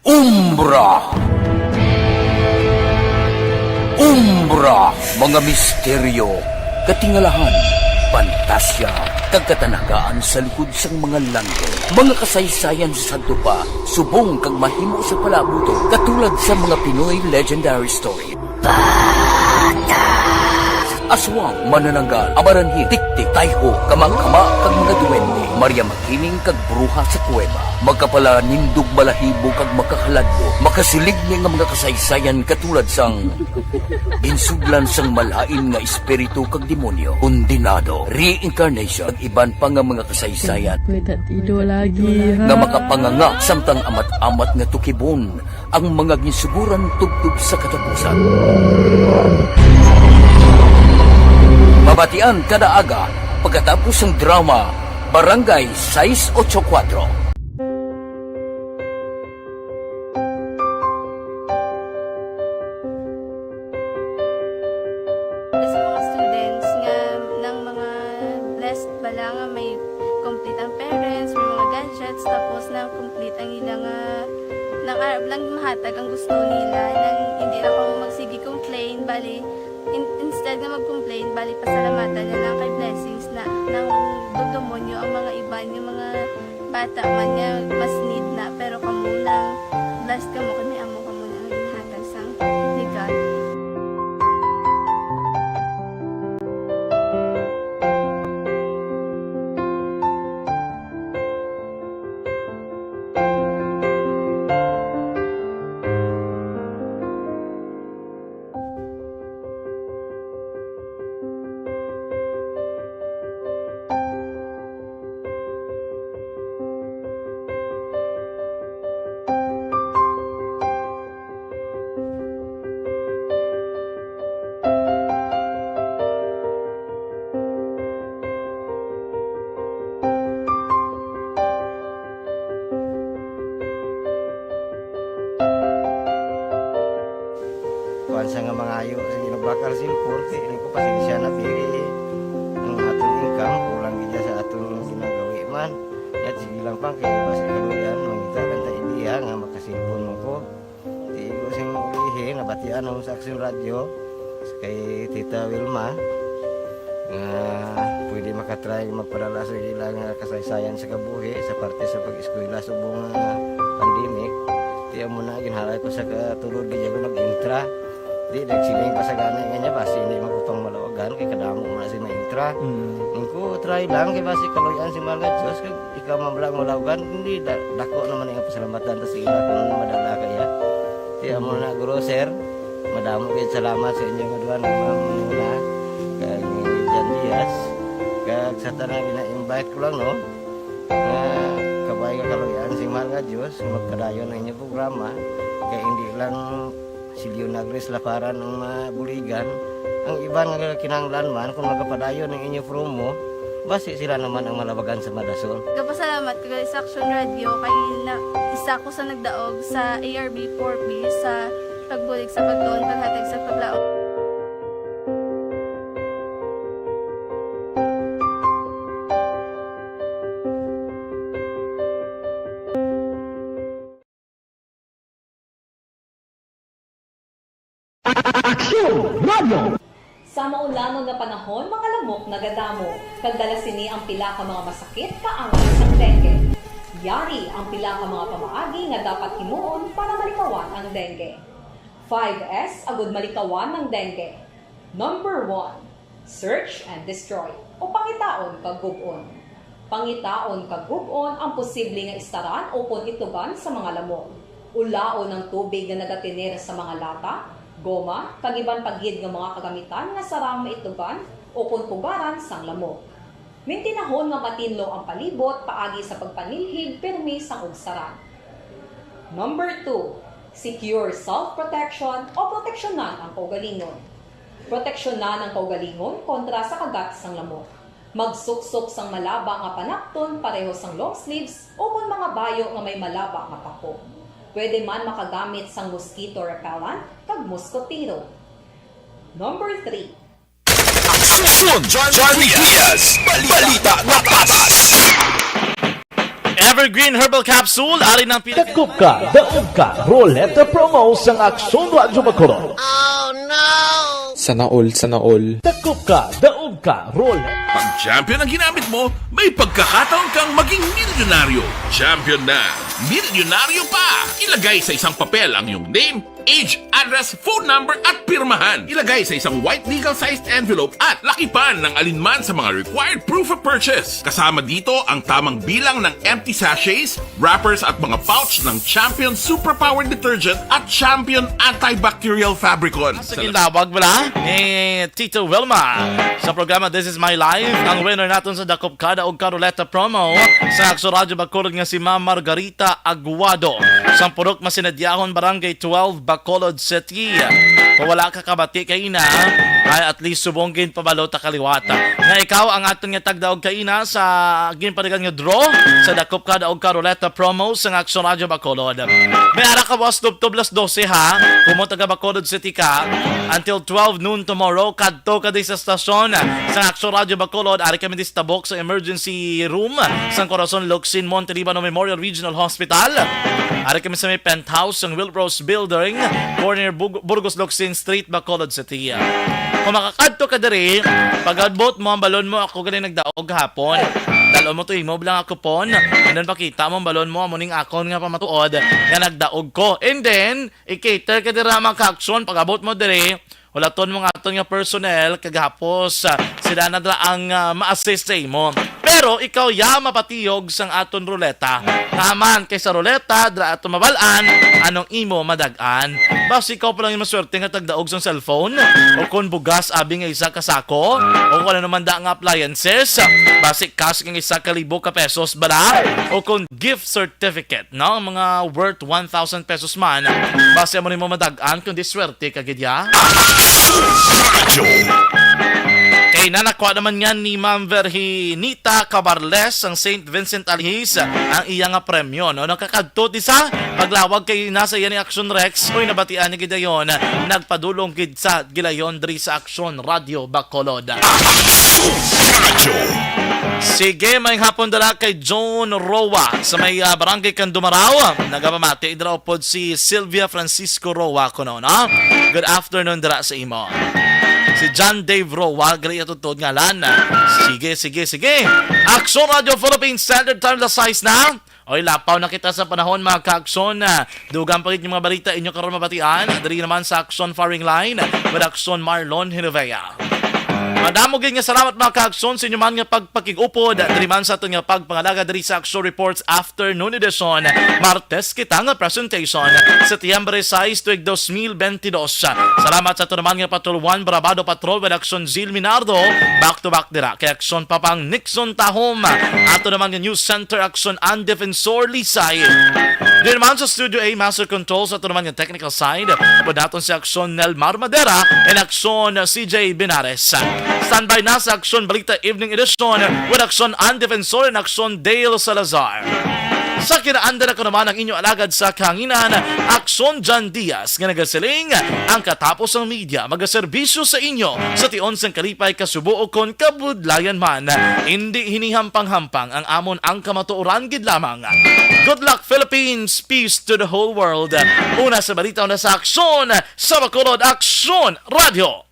Umbra. Umbra, mga misteryo, katingalahan, pantasya, kag katanagaan sa likod sang mga langit. Mga kasaysayan sa sadto pa, subong kag mahimo sa palaabuton, katulad sa mga Pinoy legendary story. Aswang, manananggal, amaranhit, tiktik, tayho, kamangkama, kag mga duwende, Maria Makiling, kag bruha sa kuweba, makapalanindog balahibo kag makahaladlok, makasiligni nga mga kasaysayan katulad sang ginsudlan sang malain nga espiritu kag demonyo, kondenado, reincarnation, kag iban pa nga mga kasaysayan May tatido lagi, ha? nga makapanganga samtang amat-amat nga tukibon ang mga ginsuguran tubtob sa katapusan. Mabatian kada aga pagkatapos sang drama Barangay sais ocho kuwatro. Sa mga students nga nang mga blessed bala nga may complete ang parents, may mga gadgets, tapos na complete ang ila nga, nang arab lang mahatag ang gusto nila, nang hindi na kamo magsige complain, bali, in-, instead nga mag-complain, bali, pasalamatan na lang kay blessings na, nang dugdumon nyo ang mga iban, yung mga bata man nga mas need na, pero kamo nang blessed kamo kay may amo kamo nga ginhatag sang ni God. Ayo, sige, nagbakal cellphone, kay ini ko, pasensya na, diri. Ang aton income, kulang gid sa aton ginagawi man. Yat, sige lang, pang, kay basi kaluyan, mangita lang ta idea nga makasilpon mo ko. Di ko sing ulihi, nabatian ako sa Aksyon Radyo, kay Tita Wilma, nga pwede makatry magpadala sa ilang, ah, kasaysayan sa kabuhi sa parte sa pag-eskwela subong nga pandemic. Di amo na, ginhalay ko sa katulod, di ako nag-intra. Di, nagsiling pa sa gani nga niya, basi hindi man ko pang malawagan, kay kadamo man na si maintra. Mm. Ingko, try lang, kay basi kaluyan si mahal nga Diyos, kag ikaw man lang malawagan, hindi, da-, dako naman ang pasalamatan ta sa ila kung madala kaya. Di, amo na, Guro, sir, madamo kayo salamat sa inyo nga duha nga mga muna, kag ni Jan Diaz, kag sa tanan, ina-invite ko lang, no, nga kabay nga kaluyan si mahal nga Diyos, magpadayon ang inyong programa, kay hindi lang si Leonagris Laparan ang mabuligan. Ang iban nga kinahanglan man, kung magapadayon ang inyo promo, basi sila naman ang malabagan sa madason. Nagapasalamat ko gali sa Action Radio kay na, isa ko sa nagdaog sa A R B four B sa pagbulig sa pagtuon, paghatag sa paglaom. Aksyon Radio! Sa maulamon nga panahon, mga lamok nagadamo, kag dala sini ang pila ka mga masakit kaangay sang dengue. Yari ang pila ka mga pamaagi nga dapat himuon para malikawan ang dengue. Five S agud malikawan ang dengue. Number one, search and destroy, o pangitaon kag gub-on. Pangitaon kag gub-on ang posible nga istaran ukon itugan sa mga lamok. Ulaon ang tubig nga nagatener sa mga lata, goma, kag iban pa gid nga mga kagamitan nga sarang maitugan ukon pugaran sang lamok. Mintinahon nga matinlo ang palibot paagi sa pagpanilhig pirmi sang ugsaran. Number two, secure self-protection o proteksyonan ang kaugalingon. Proteksyonan ang kaugalingon kontra sa kagat sang lamok. Magsuksok sang malaba nga panakton pareho sang long sleeves ukon mga bayo nga may malaba nga pako. Pwede man makagamit sang mosquito repellent kag mosquitero. Number three, Aksyon, Johnny Diaz. Balita nga patas. Evergreen Herbal Capsule, ari ng pili. Dakop ka, daog ka, Roleta Promo sang Aksyon Radyo Bacolod. Sana all, sana all. Dakop ka, daog ka, Roleta. Pag champion ang ginamit mo, may pagkakataon kang maging milyonaryo. Champion na, milyonaryo pa! Ilagay sa isang papel ang iyong name, age, address, phone number, at pirmahan. Ilagay sa isang white legal-sized envelope at lakipan ng alinman sa mga required proof of purchase. Kasama dito ang tamang bilang ng empty sachets, wrappers, at mga pouch ng Champion Superpower Detergent at Champion Antibacterial Fabricon. Sa ginlawag bala ni Tito Wilma sa programa This Is My Life, ang winner naton sa Dakop Kada og Karoleta promo sa Aksyon Radyo Bacolod nga si Ma'am Margarita Aguado, sang Purok Masinadyahon, Barangay twelve, Bacolod City. Kung wala ka kabati kaina, ay at least subong ginpabalo ta kaliwat nga ikaw ang aton nga tagdaog kaina sa ginpadagan nga draw sa Dakop Kada og Karoleta promo sang Aksyon Radyo Bacolod. May ara ka buwas tubtob las dose, ha. Kung mo taga Bacolod City ka, until twelve noon tomorrow, kadto ka di sa stasyon sang Aksyon Radyo Bacolod. Ari kami di sa tabok sa emergency room sang Corazon Locsin Montelibano Memorial Regional Hospital. Ari kami sa may penthouse sang Wilrose Building, corner Bug-, Burgos Locsin Street, Bacolod City. Kung makakadto ka diri, pag-abot mo ang balon mo, ako gali nagdaog gahapon. Dal-on mo to imo lang ako pon. And then pakita mo ang balon mo, amo ning akon nga pamatuod nga nagdaog ko. And then, i-cater ka dira, mga ka-aksyon, pag-abot mo diri, hulaton mo nga aton nga personnel, kagahapos, ah, sila na dira ang, ah, ma-assist sa imo. Pero ikaw ya mapatiyog sang aton ruleta. Taman kay sa ruleta, dira ato mabal-an anong imo madag-an. Basi ikaw pa lang yung maswerte nga tagdaog sang cellphone, o kung bugas abi nga isa ka sako, o kung ano man da nga appliances, basi cash nga isa ka libo ka pesos bala, o kung gift certificate, no? Mga worth one thousand pesos man, basi amo nimo madag-an kundi swerte ka gid ya. Radyo. Kay Inanakwa naman niya ni Ma'am Virginita Cabarles ang Saint Vincent Alhis ang iya nga premyo, no? Nakakadto ti sa paglawag kay nasa iya ni Action Rex, oy, nabatian niya gidayon, nagpadulong gid sa gilayon diri sa Action Radio Bacolod. Radyo. Sige, may hapon dala kay John Roa sa may ah, Barangay Candumaraw. Nagapamati dira upod si Sylvia Francisco Roa kuno, no? Good afternoon dira sa imo. Si John Dave Roa, gali atong tuod ngalan. Sige, sige, sige. Action Radio Philippines Standard Time, alas sais na. Oy, lapaw na kita sa panahon, mga ka-aksyon. Dugang pa gid yung mga balita inyo karon mabatian diri naman sa Action Firing Line with Action Marlon Hinovea. Madamo gid nga salamat, mga ka-aksyon, sa inyo man nga pagpakig-upod diri man sa aton nga pagpangalaga diri sa Action Reports Afternoon Edition. Martes kita nga presentation, Setyembre sais, tuig dos mil benti dos. Salamat sa aton naman nga Patrol One Brabado Patrol with Action Zil Minardo. Back to back dira kay Action Papang Nixon Tahom. Ato naman nga News Center Action and Defensor Lisay. Diri naman sa Studio A, Master Control, sa ato naman nga technical side, pud naton si Action Nelmar Madera and Action C J Binares. Standby na sa Action Balita Evening Edition with Action and Defensor and Action Dale Salazar. Sa kinaandan ako naman ang inyo alagad sa kahanginan, Action John Diaz, nga nagasiling, ang katapos sang media magaserbisyo sa inyo sa tion sang kalipay, kasubo, kon kabudlayan man. Indi hinihampang-hampang ang amon, ang kamatuoran gid lamang. Good luck, Philippines! Peace to the whole world! Una sa balita, una sa aksyon, sa Bacolod, Aksyon Radio!